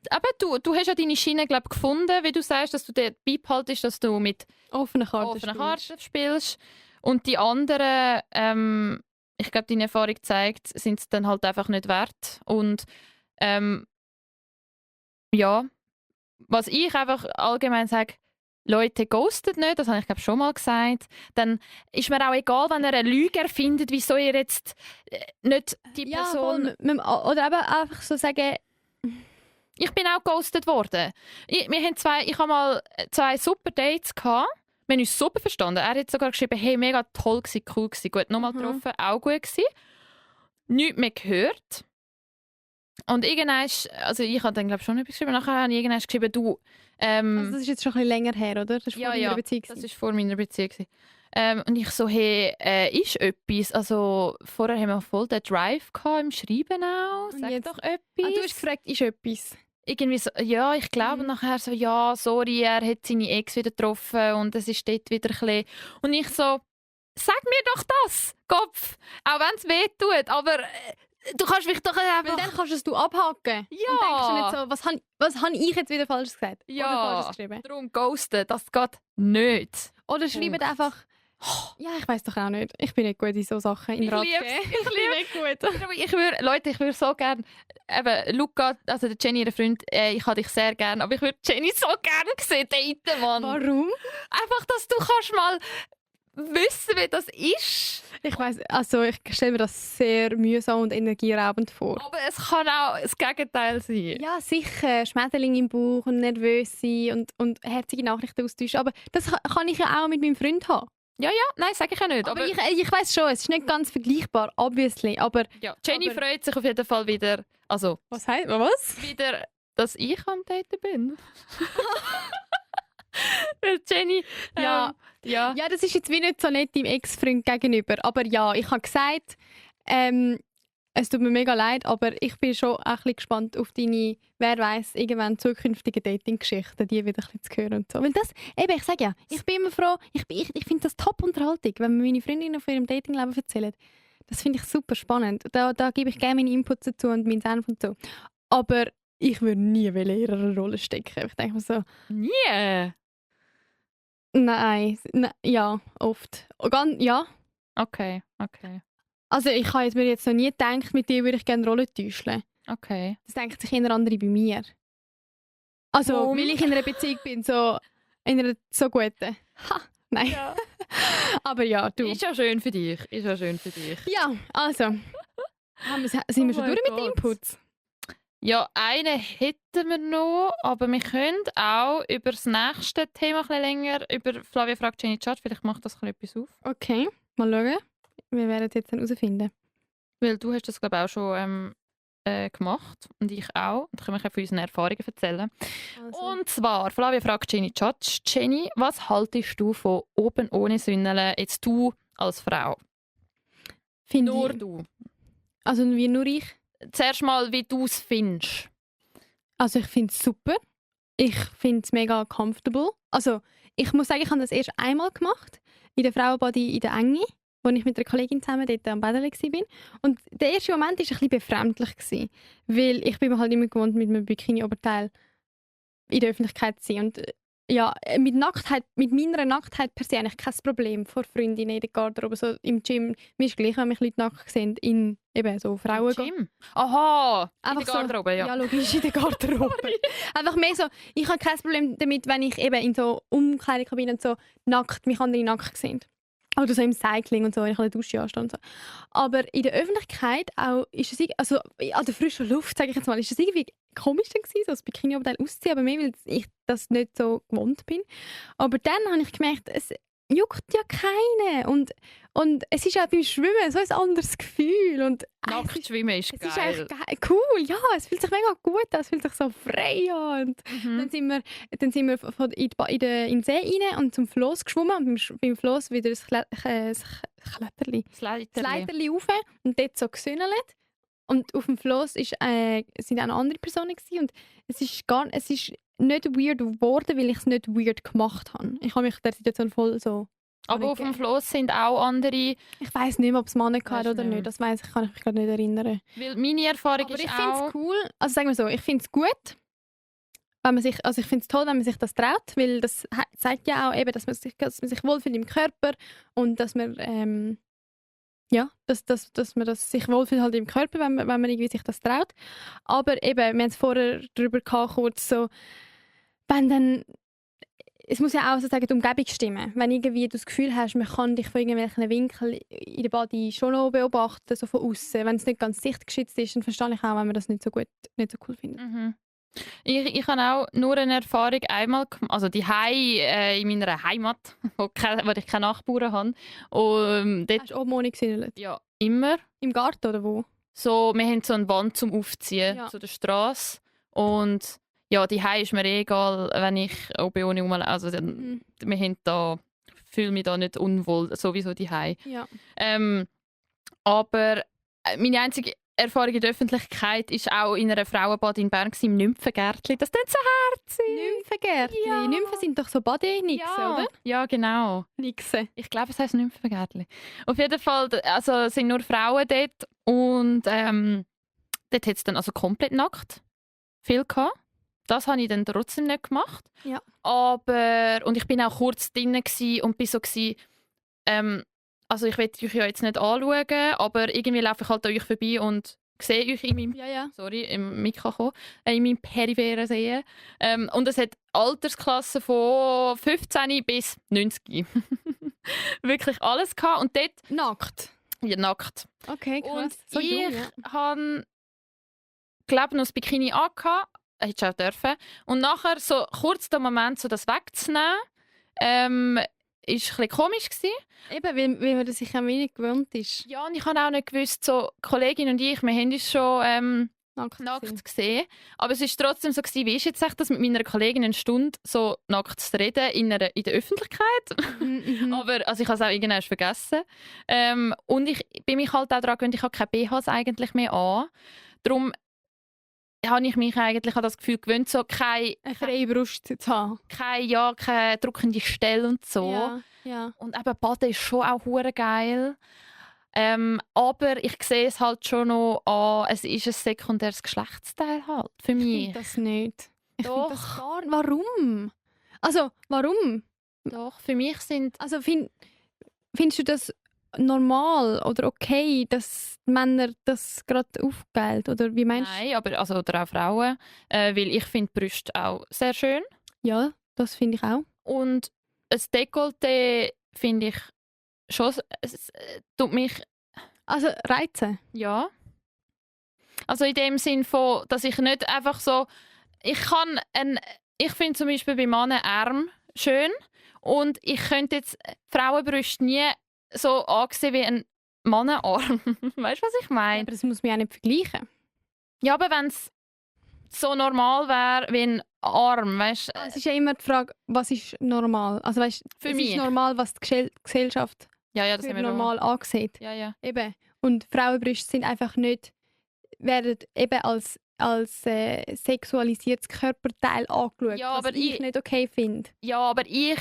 aber du hast ja deine Schiene glaub, gefunden, wie du sagst, dass du dort beibehaltest, dass du mit offenen Karten spielst. Und die anderen, ich glaube, deine Erfahrung zeigt, sind es dann halt einfach nicht wert. Und ja, was ich einfach allgemein sage, Leute ghostet nicht, das habe ich glaube schon mal gesagt. Dann ist mir auch egal, wenn ihr eine Lüge erfindet, wieso ihr jetzt nicht die Person... Oder eben einfach so sagen... Ich bin auch ghostet worden. Ich habe mal 2 super Dates gehabt. Wir haben uns super verstanden. Er hat sogar geschrieben, hey, mega toll gewesen, cool gewesen, gut, nochmal getroffen, auch gut gewesen. Nichts mehr gehört. Und irgendwann, also ich habe dann glaube schon etwas geschrieben, nachher habe ich irgendwann geschrieben, du... also das ist jetzt schon ein bisschen länger her, oder? Das war vor deiner Beziehung. Das war vor meiner Beziehung. Und ich so, hey, ist etwas? Also vorher haben wir voll den Drive gehabt, im Schreiben auch. Sag jetzt doch etwas. Du hast gefragt, ist etwas? Irgendwie so, ja, ich glaube nachher so, ja, sorry, er hat seine Ex wieder getroffen und es ist dort wieder ein bisschen... Und ich so, sag mir doch das, Kopf, auch wenn es weh tut, aber Du kannst mich doch Weil einfach... dann kannst du es abhaken. Ja. Und denkst du nicht so, was habe ich jetzt wieder falsch gesagt? Oder Ja, falsch geschrieben? darum ghosten, das geht nicht. Oder schreibt Punkt. einfach... Ja, ich weiß doch auch nicht. Ich bin nicht gut in so Sachen. In Ich Rat lieb's. geben. Ich bin nicht gut. Aber Leute, ich würde so gerne, eben, Luca, also der Jenny, ihr Freund, ich habe dich sehr gerne, aber ich würde Jenny so gerne sehen, daten, Mann. Warum? Einfach, dass du kannst mal wissen, wie das ist. Ich weiss, also ich stelle mir das sehr mühsam und energieraubend vor. Aber es kann auch das Gegenteil sein. Ja, sicher. Schmetterling im Bauch und nervös sein und herzige Nachrichten austauschen. Aber das kann ich ja auch mit meinem Freund haben. Ja, nein, sage ich ja nicht. Aber ich weiss schon, es ist nicht ganz vergleichbar, obviously. Aber ja, Jenny aber- freut sich auf jeden Fall wieder, also was heißt was? wieder, dass ich am Daten bin. Weil Jenny, Ja. ja. Ja, das ist jetzt wie nicht so nett deinem Ex-Freund gegenüber. Aber ja, ich habe gesagt, es tut mir mega leid, aber ich bin schon auch ein bisschen gespannt auf deine, wer weiß, irgendwann zukünftige Dating-Geschichten, die wieder ein bisschen zu hören und so. Weil das, eben, ich sage ja, ich bin immer froh, ich finde das Top-Unterhaltung, wenn mir meine Freundinnen von ihrem Datingleben erzählen. Das finde ich super spannend. Da gebe ich gerne meinen Input dazu und meinen Senf und so. Aber ich würde nie in ihrer Rolle stecken. Ich denke mir so, Nie. nein, ja, oft. Ja. Okay. Also ich habe mir jetzt noch nie gedacht, mit dir würde ich gerne Rollen täuschen. Okay. Das denkt sich jeder andere bei mir. Also, Warum? weil ich in einer Beziehung bin, so in einer so guten. Ha, nein. Ja. Aber ja, du. Ist ja schön für dich. Ja, also. Sind wir Oh schon mein durch mit Gott. den Inputs? Ja, einen hätten wir noch, aber wir können auch über das nächste Thema ein bisschen länger, über Flavia fragt Jenny Chat, vielleicht macht das ein bisschen etwas auf. Okay, mal schauen. Wir werden es jetzt dann herausfinden. Weil du hast das, glaube ich, auch schon gemacht und ich auch. Und können wir von unseren Erfahrungen erzählen. Also. Und zwar, Flavia fragt Jenny Chat. Jenny, was haltest du von oben ohne Sündeln, jetzt du als Frau? Finde Nur ich, du. also wie nur ich. Zuerst mal, wie du es findest. Also ich finde es super. Ich finde es mega comfortable. Also ich muss sagen, ich habe das erst einmal gemacht. In der Frauenbody in der Enge, wo ich mit einer Kollegin zusammen dort am Bädeln war. Und der erste Moment war ein bisschen befremdlich gewesen, weil ich bin mir halt immer gewohnt, mit einem Bikini-Oberteil in der Öffentlichkeit zu sein. Und ja, mit meiner Nacktheit per se eigentlich kein Problem vor Freundinnen in der Garderobe, so im Gym. Mir ist gleich, wenn mich Leute nackt sehen, in eben so Frauen. Gym? Aha, in Einfach der Garderobe, ja. Ja, logisch, in der Garderobe. Einfach mehr so, ich habe kein Problem damit, wenn ich eben in so Umkleidekabinen und so nackt, mich andere nackt sehen. Oder so im Cycling und so, wenn ich an der Dusche anstehe und so. Aber in der Öffentlichkeit auch, ist es also an der frischen Luft, sage ich jetzt mal, ist es irgendwie komisch dann gewesen, so das Bikini-Oberteil auszuziehen, aber mehr, weil ich das nicht so gewohnt bin. Aber dann habe ich gemerkt, es juckt ja keine. Und es ist auch beim Schwimmen so ein anderes Gefühl. Und Nackt schwimmen ist es geil. ist eigentlich cool, ja, es fühlt sich mega gut an, es fühlt sich so frei an. Und Mhm. dann sind wir in den See rein und zum Floss geschwommen und beim Floss wieder das Kletterli. Das Das Leiterli. Leiterli rauf und dort so gesünnelt. Und auf dem Floss sind auch noch andere Personen gewesen. Und es ist nicht weird geworden, weil ich es nicht weird gemacht habe. Ich habe mich der Situation voll so... Aber auf dem Floss sind auch andere. Ich weiss nicht mehr, ob es Männer Weisst hatten oder nicht. nicht. Das kann ich mich gerade nicht erinnern. Weil meine Erfahrung Aber ist ich finde auch. es cool. Also sagen wir so, ich finde es gut, wenn man sich, also ich finde es toll, wenn man sich das traut, weil das zeigt ja auch eben, dass man sich wohlfühlt im Körper und dass man dass man sich wohlfühlt halt im Körper, wenn man irgendwie sich das traut. Aber eben, wir haben es vorher darüber gehabt, kurz so, wenn dann es muss ja auch sozusagen die Umgebung stimmen. Wenn irgendwie du das Gefühl hast, man kann dich von irgendwelchen Winkeln in der Body schon noch beobachten, so von außen. Wenn es nicht ganz sichtgeschützt ist, dann verstehe ich auch, wenn man das nicht so cool findet. Mhm. Ich habe auch nur eine Erfahrung einmal gemacht, also die in meiner Heimat, wo ich keine Nachbarn habe. Und dort, Hast du oben ohne gesündelt? ja, immer. Im Garten oder wo? So, wir haben so eine Wand zum Aufziehen Ja. zu der Straße. Und ja, die ist mir egal, wenn ich oben ohne rumlaufe. Also, wir haben da, fühle mich da nicht unwohl, sowieso die Ja. Aber meine einzige Erfahrung in der Öffentlichkeit ist auch in einer Frauenbad in Bern im Nymphengärtchen. Das tut so herzig. Nymphengärtchen. Ja. Nymphen sind doch so Body-Nixen, oder? Ja, genau. Nixen. Ich glaube, es heisst Nymphengärtchen. Auf jeden Fall, also sind nur Frauen dort Und dort hat es dann also komplett nackt viel gehabt. Das habe ich dann trotzdem nicht gemacht. Ja. Und ich bin auch kurz drinnen und bin so gewesen, also ich will euch ja jetzt nicht anschauen, aber irgendwie laufe ich halt an euch vorbei und sehe euch in meinem, im Mikro in meinem peripheren Sehen. Und es hat Altersklassen von 15 bis 90. Wirklich alles gehabt. Und dort... Nackt? Ja, nackt. Okay, krass. Und So ich jung, ja. habe, glaube noch das Bikini angehabt. Hättest du auch dürfen. Und nachher, so kurz den Moment, so das wegzunehmen, war ein bisschen komisch gewesen. Eben, weil man das sich auch wenig gewöhnt ist. Ja, und ich habe auch nicht gewusst, so die Kollegin und ich, wir haben uns schon nackt gesehen. Aber es war trotzdem so gewesen, wie ist jetzt echt das mit meiner Kollegin eine Stunde so nackt zu reden in der Öffentlichkeit? Aber also ich habe es auch irgendwann vergessen. Und ich bin mich halt auch daran gewöhnt, ich habe keine BHs eigentlich mehr an. Darum habe ich mich eigentlich an das Gefühl gewöhnt, so keine freie Brust zu haben. Keine drückende Stelle und so. Ja, ja. Und eben Baden ist schon auch hure geil. Aber ich sehe es halt schon noch an, es ist ein sekundäres Geschlechtsteil halt, für mich. Ich finde das nicht. Ich Doch. finde das gar nicht. Warum? Also, warum? Doch, für mich sind... Also, findest du das normal oder okay, dass Männer das gerade aufgeilt? Oder wie meinst du? Nein, aber also, oder auch Frauen. Weil ich finde Brüste auch sehr schön. Ja, das finde ich auch. Und ein Dekolleté finde ich schon... Es tut mich... Also reizen? Ja. Also in dem Sinn von, dass ich nicht einfach so... Ich finde zum Beispiel bei Männern Arm schön und ich könnte jetzt Frauenbrüste nie so ansehen wie ein Mannenarm. Weißt du, was ich meine? Aber das muss man ja nicht vergleichen. Ja, aber wenn es so normal wäre wie ein Arm, weißt du? Es ist ja immer die Frage, was ist normal? Also weißt, Für es mich. ist normal, was die Gesellschaft Ja, das für haben wir normal ansieht. Ja. Eben. Und Frauenbrüste sind einfach nicht, werden eben als sexualisiertes Körperteil angeschaut, Ja, was aber ich nicht okay finde. Ja, aber ich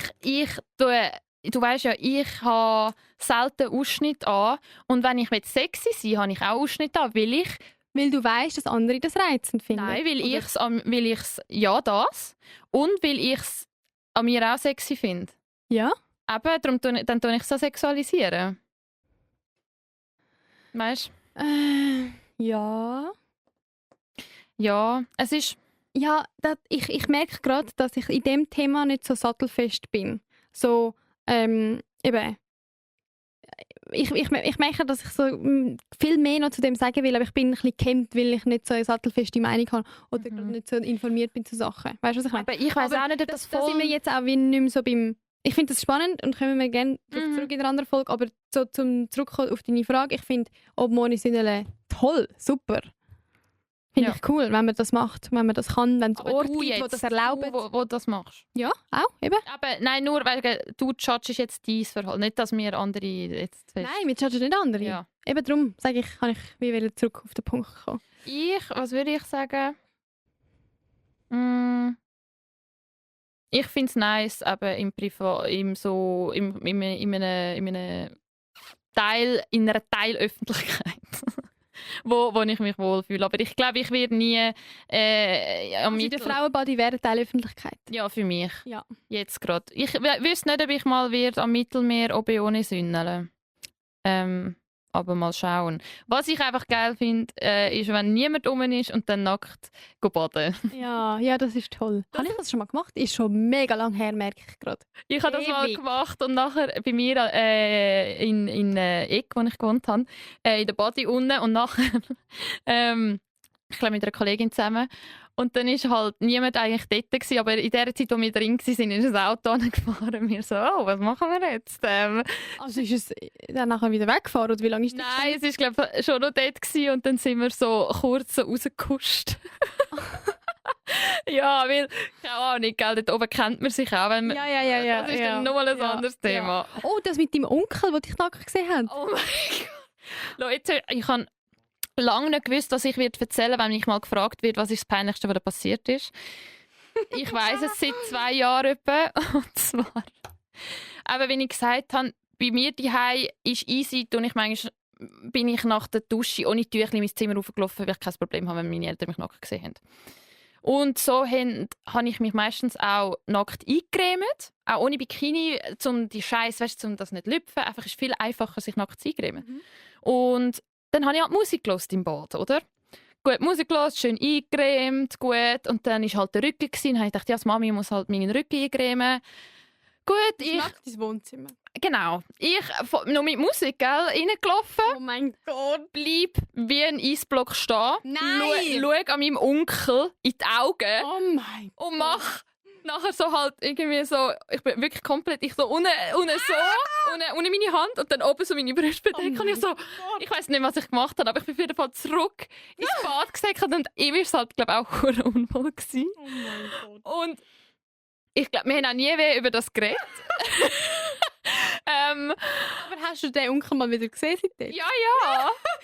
tue... Du weißt ja, ich habe selten Ausschnitt an. Und wenn ich sexy sein will, habe ich auch Ausschnitt an. Weil du weißt, dass andere das reizend finden. Nein, weil Oder? ich's ja das. Und weil ich es an mir auch sexy finde. Ja? Eben, dann tue ich es so sexualisieren. Weißt du? Ja. Ja, es ist... Ja, ich merke gerade, dass ich in dem Thema nicht so sattelfest bin. So, eben. Ich merke, dass ich so viel mehr noch zu dem sagen will, aber ich bin ein bisschen gehemmt, weil ich nicht so eine sattelfeste Meinung habe oder gerade nicht so informiert bin zu Sachen. Weißt du, was ich meine? Aber ich weiss auch nicht, ob das voll... Da sind wir jetzt auch wie nicht mehr so beim... Ich finde das spannend und kommen wir gerne darauf zurück in einer anderen Folge, aber so zum Zurückkommen auf deine Frage, ich finde Obmoni Sünnele toll, super. Finde ich cool, wenn man das macht, wenn man das kann, wenn es Orte gibt, die das erlauben. Du, wo das machst. Ja, auch, eben. Aber nein, nur weil du judgest jetzt dein Verhalten, nicht, dass wir andere jetzt fest... Nein, wir judgen nicht andere. Ja. Eben darum, sage ich, kann ich wieder zurück auf den Punkt kommen. Was würde ich sagen? Ich finde es nice, eben in einer Teilöffentlichkeit, wo ich mich wohlfühle. Aber ich glaube, ich werde nie Also der Frauenbody wäre Teilöffentlichkeit. Ja, für mich. Ja. Jetzt gerade. Ich wüsste nicht, ob ich mal am Mittelmeer Obeone sünneln. Aber mal schauen. Was ich einfach geil finde, ist, wenn niemand rum ist und dann nackt baden. Ja, das ist toll. Habe ich das schon mal gemacht? Ist schon mega lang her, merke ich gerade. Ich habe das mal gemacht und nachher bei mir in Eck, wo ich gewohnt habe, in der Body unten und nachher ich glaube mit einer Kollegin zusammen. Und dann war halt niemand eigentlich dort gewesen, aber in der Zeit, wo wir drin waren, ist ein Auto angefahren und wir so, oh, was machen wir jetzt? Also ist es dann nachher wieder weggefahren oder wie lange ist das? Nein, es war glaube ich schon noch dort gewesen, und dann sind wir so kurz so rausgekuscht. Ja, weil, keine Ahnung, gell, dort oben kennt man sich auch. Wenn man, ja. Das ist dann nochmal ein anderes Thema. Ja. Oh, das mit deinem Onkel, der dich nackt gesehen hat. Oh mein Gott. Leute, ich habe lange nicht gewusst, was ich erzählen werde, wenn mich mal gefragt wird, was ist das Peinlichste, was da passiert ist. Ich weiss es seit 2 Jahren etwa. Und zwar, aber wenn ich gesagt habe, bei mir daheim ist easy, tue ich manchmal bin ich nach der Dusche ohne Tüchli in mein Zimmer raufgelaufen, weil ich kein Problem habe, wenn meine Eltern mich nackt gesehen haben. Und so habe ich mich meistens auch nackt eingecremt, auch ohne Bikini, um die Scheiße, weißt du, um das nicht zu lüpfen. Einfach ist viel einfacher, sich nackt zu eincremen. Und dann habe ich halt Musik gehört im Bad, oder? Gut, Musik gehört, schön eingecremt, gut. Und dann war halt der Rücken gewesen. Dann habe ich gedacht, ja, die Mami muss halt meinen Rücken eincremen. Gut, Nackt ins Wohnzimmer. Genau. Ich noch mit Musik, gell, reingelaufen. Oh mein Gott. Bleib wie ein Eisblock stehen. Nein! Schau an meinem Onkel in die Augen. Oh mein Gott. Und mach nachher so halt irgendwie so, ich bin wirklich komplett, ich so unten meine Hand und dann oben so meine Brüste bedeckt. Und ich so, ich weiss nicht, was ich gemacht habe, aber ich bin auf jeden Fall zurück ins Bad gesackt und ihm war es halt, glaube ich, auch verdammt unwohl gewesen. Oh mein Gott. Und ich glaube, wir haben auch nie mehr über das geredet. Aber hast du den Onkel mal wieder gesehen seitdem? Ja.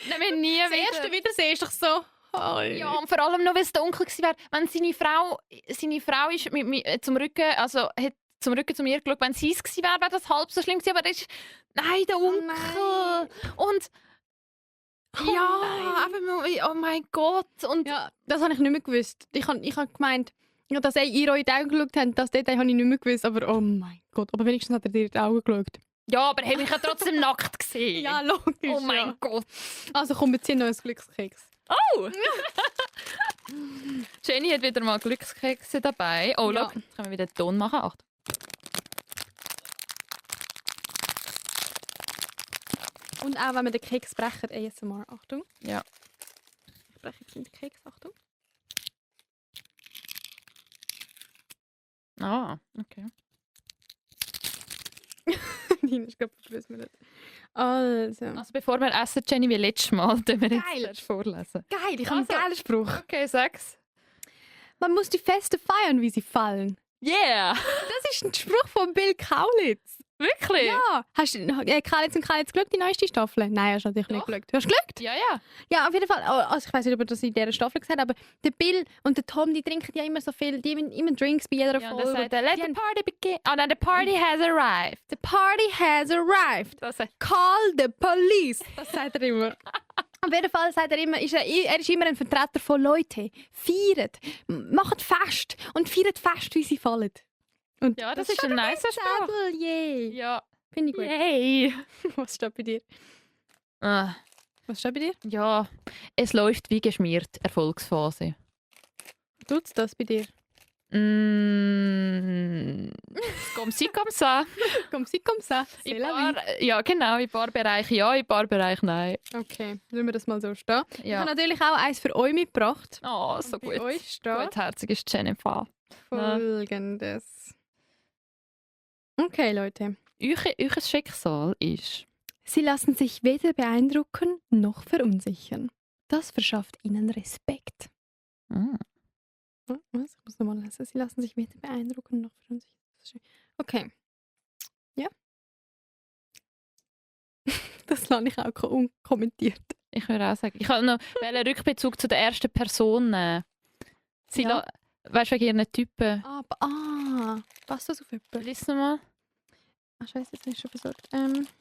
Nein, wir haben nie Das erste Wiedersehen ist doch so... Oh. Ja, und vor allem noch, weil es der Onkel war. Wenn seine Frau ist zum Rücken, also hat zum Rücken zu mir geschaut, wenn sie es gewesen wäre, wäre das halb so schlimm gewesen. Aber das ist... Nein, der Onkel. nein. Und... Oh mein Gott. Und Ja, das habe ich nicht mehr gewusst. Ich hab gemeint, ja, dass ihr euch in die Augen geschaut habt, das Detail habe ich nicht mehr gewusst. Aber oh mein Gott, aber wenigstens hat er dir in die Augen geschaut. ja, aber habe ich ja trotzdem nackt gesehen. Ja, logisch. Oh mein ja. Gott. Also komm, wir ziehen noch ein Glückskeks. Oh! Jenny hat wieder mal Glückskekse dabei. Oh, Ja. schau, jetzt können wir wieder den Ton machen. Achtung. Und auch wenn wir den Keks brechen, ASMR. Achtung. Ja. Ich breche jetzt den Keks, Achtung. Ah, okay. Deine ist gerade verflüssert. Also. Also bevor wir essen, Jenny, wie letztes Mal, tun wir jetzt Geil. zuerst vorlesen. Geil, ich habe einen Also. geilen Spruch. Okay, sag's. Man muss die Feste feiern, wie sie fallen. Yeah! Das ist ein Spruch von Bill Kaulitz. Wirklich? Ja. Hast du Kaulitz und Kaulitz geschaut, die neueste Staffel? Nein, hast du natürlich nicht Doch. geschaut. Du hast geschaut? Ja. Ja, auf jeden Fall. Also ich weiß nicht, ob er das in dieser Staffel gesagt hat, aber der Bill und der Tom, die trinken ja immer so viel, die haben immer Drinks bei jeder Ja, und Folge. dann sagt er, let the party begin. Oh nein, the party has arrived. The party has arrived. Das sagt Call the police. Das sagt er immer. Auf jeden Fall sagt er immer, er ist immer ein Vertreter von Leuten. Feiert, macht Fest und feiert Fest, wie sie fallen. Und Ja, das ist ein nicer Spruch. Zettel, yay. Ja. Finde ich gut. Yay! Was steht bei dir? Ah, Was steht bei dir? ja, es läuft wie geschmiert, Erfolgsphase. Tut's das bei dir? Comme si, comme ça. Komm ça. C'est In la paar, vie. ja, genau. In ein paar Bereichen ja, in ein paar Bereichen nein. Okay, lassen wir das mal so stehen. Ich Ja. habe natürlich auch eins für euch mitgebracht. Oh, so Bei gut. euch steht Gutherzig ist Jennifer. Folgendes. Okay, Leute. Euer Schicksal ist... Sie lassen sich weder beeindrucken noch verunsichern. Das verschafft ihnen Respekt. Mm. Was? Ich muss nochmal lesen. Sie lassen sich weder beeindrucken noch verunsichern. Das ist schön. Okay. Ja. Das lasse ich auch unkommentiert. Ich würde auch sagen. Ich habe noch einen Rückbezug zu der ersten Person nehmen. Sie Ja. weißt du, wegen ihren Typen. Passt das auf jemanden? Lies nochmal. Ach, scheiße, jetzt bin ich schon versorgt.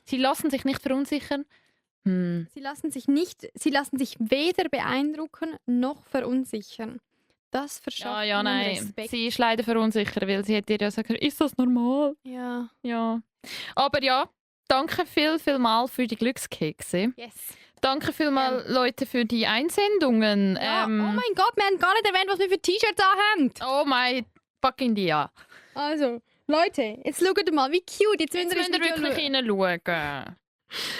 Sie lassen sich nicht verunsichern. Sie lassen sich weder beeindrucken noch verunsichern. Das verschafft Ja, ihnen nein. Respekt. Sie ist leider verunsichert, weil sie hätte dir ja gesagt, ist das normal? Ja. Ja. Aber ja, danke viel mal für die Glückskekse. Yes. Danke vielmal, Leute, für die Einsendungen. Ja, oh mein Gott, wir haben gar nicht erwähnt, was wir für T-Shirts anhaben. Oh mein fucking Dia. Also, Leute, jetzt schaut mal, wie cute. Jetzt Jetzt müsst müsst ihr ihr wirklich hineinschauen.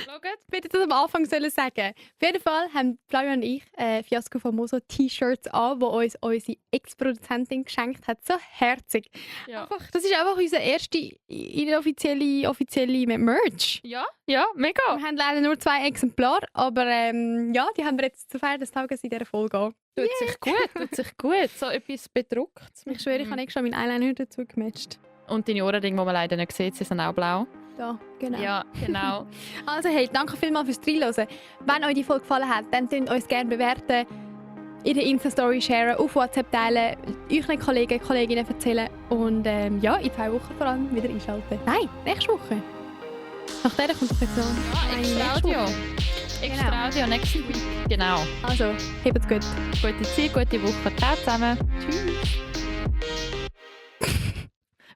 Schaut. Ich hätte das am Anfang sollen sagen. Auf jeden Fall haben Flavia und ich Fiasco Famoso T-Shirts an, die uns unsere Ex-Produzentin geschenkt hat. So herzig. Ja. Einfach, das ist einfach unser erster offizielle Merch. Ja, mega. Wir haben leider nur 2 Exemplare, aber ja, die haben wir jetzt zu Feiern des Tages in dieser Folge an. Tut sich gut. So etwas bedruckt. Ich schwöre, ich habe extra meinen Eyeliner dazu gematcht. Und deine Ohrringe, die man leider nicht sieht, sie sind auch blau. Da, genau. Ja, genau. Also hey, danke vielmals fürs Reinhören. Wenn euch die Folge gefallen hat, dann könnt ihr uns gerne bewerten, ihre Insta-Story sharen, auf WhatsApp teilen, euren Kollegen, Kolleginnen erzählen und ja, in 2 Wochen vor allem wieder einschalten. Nein, nächste Woche. Nach dieser kommt es jetzt noch. Ex-Radio. Extra Audio next week. Genau. Also, habt's gut. Gute Zeit, gute Woche. Ciao zusammen. Tschüss.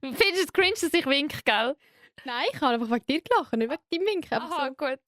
Findest du es cringe, dass ich winke, gell? Nein, ich habe einfach wegen dir gelacht, nicht wegen deinem Winken. Einfach Aha, so. gut.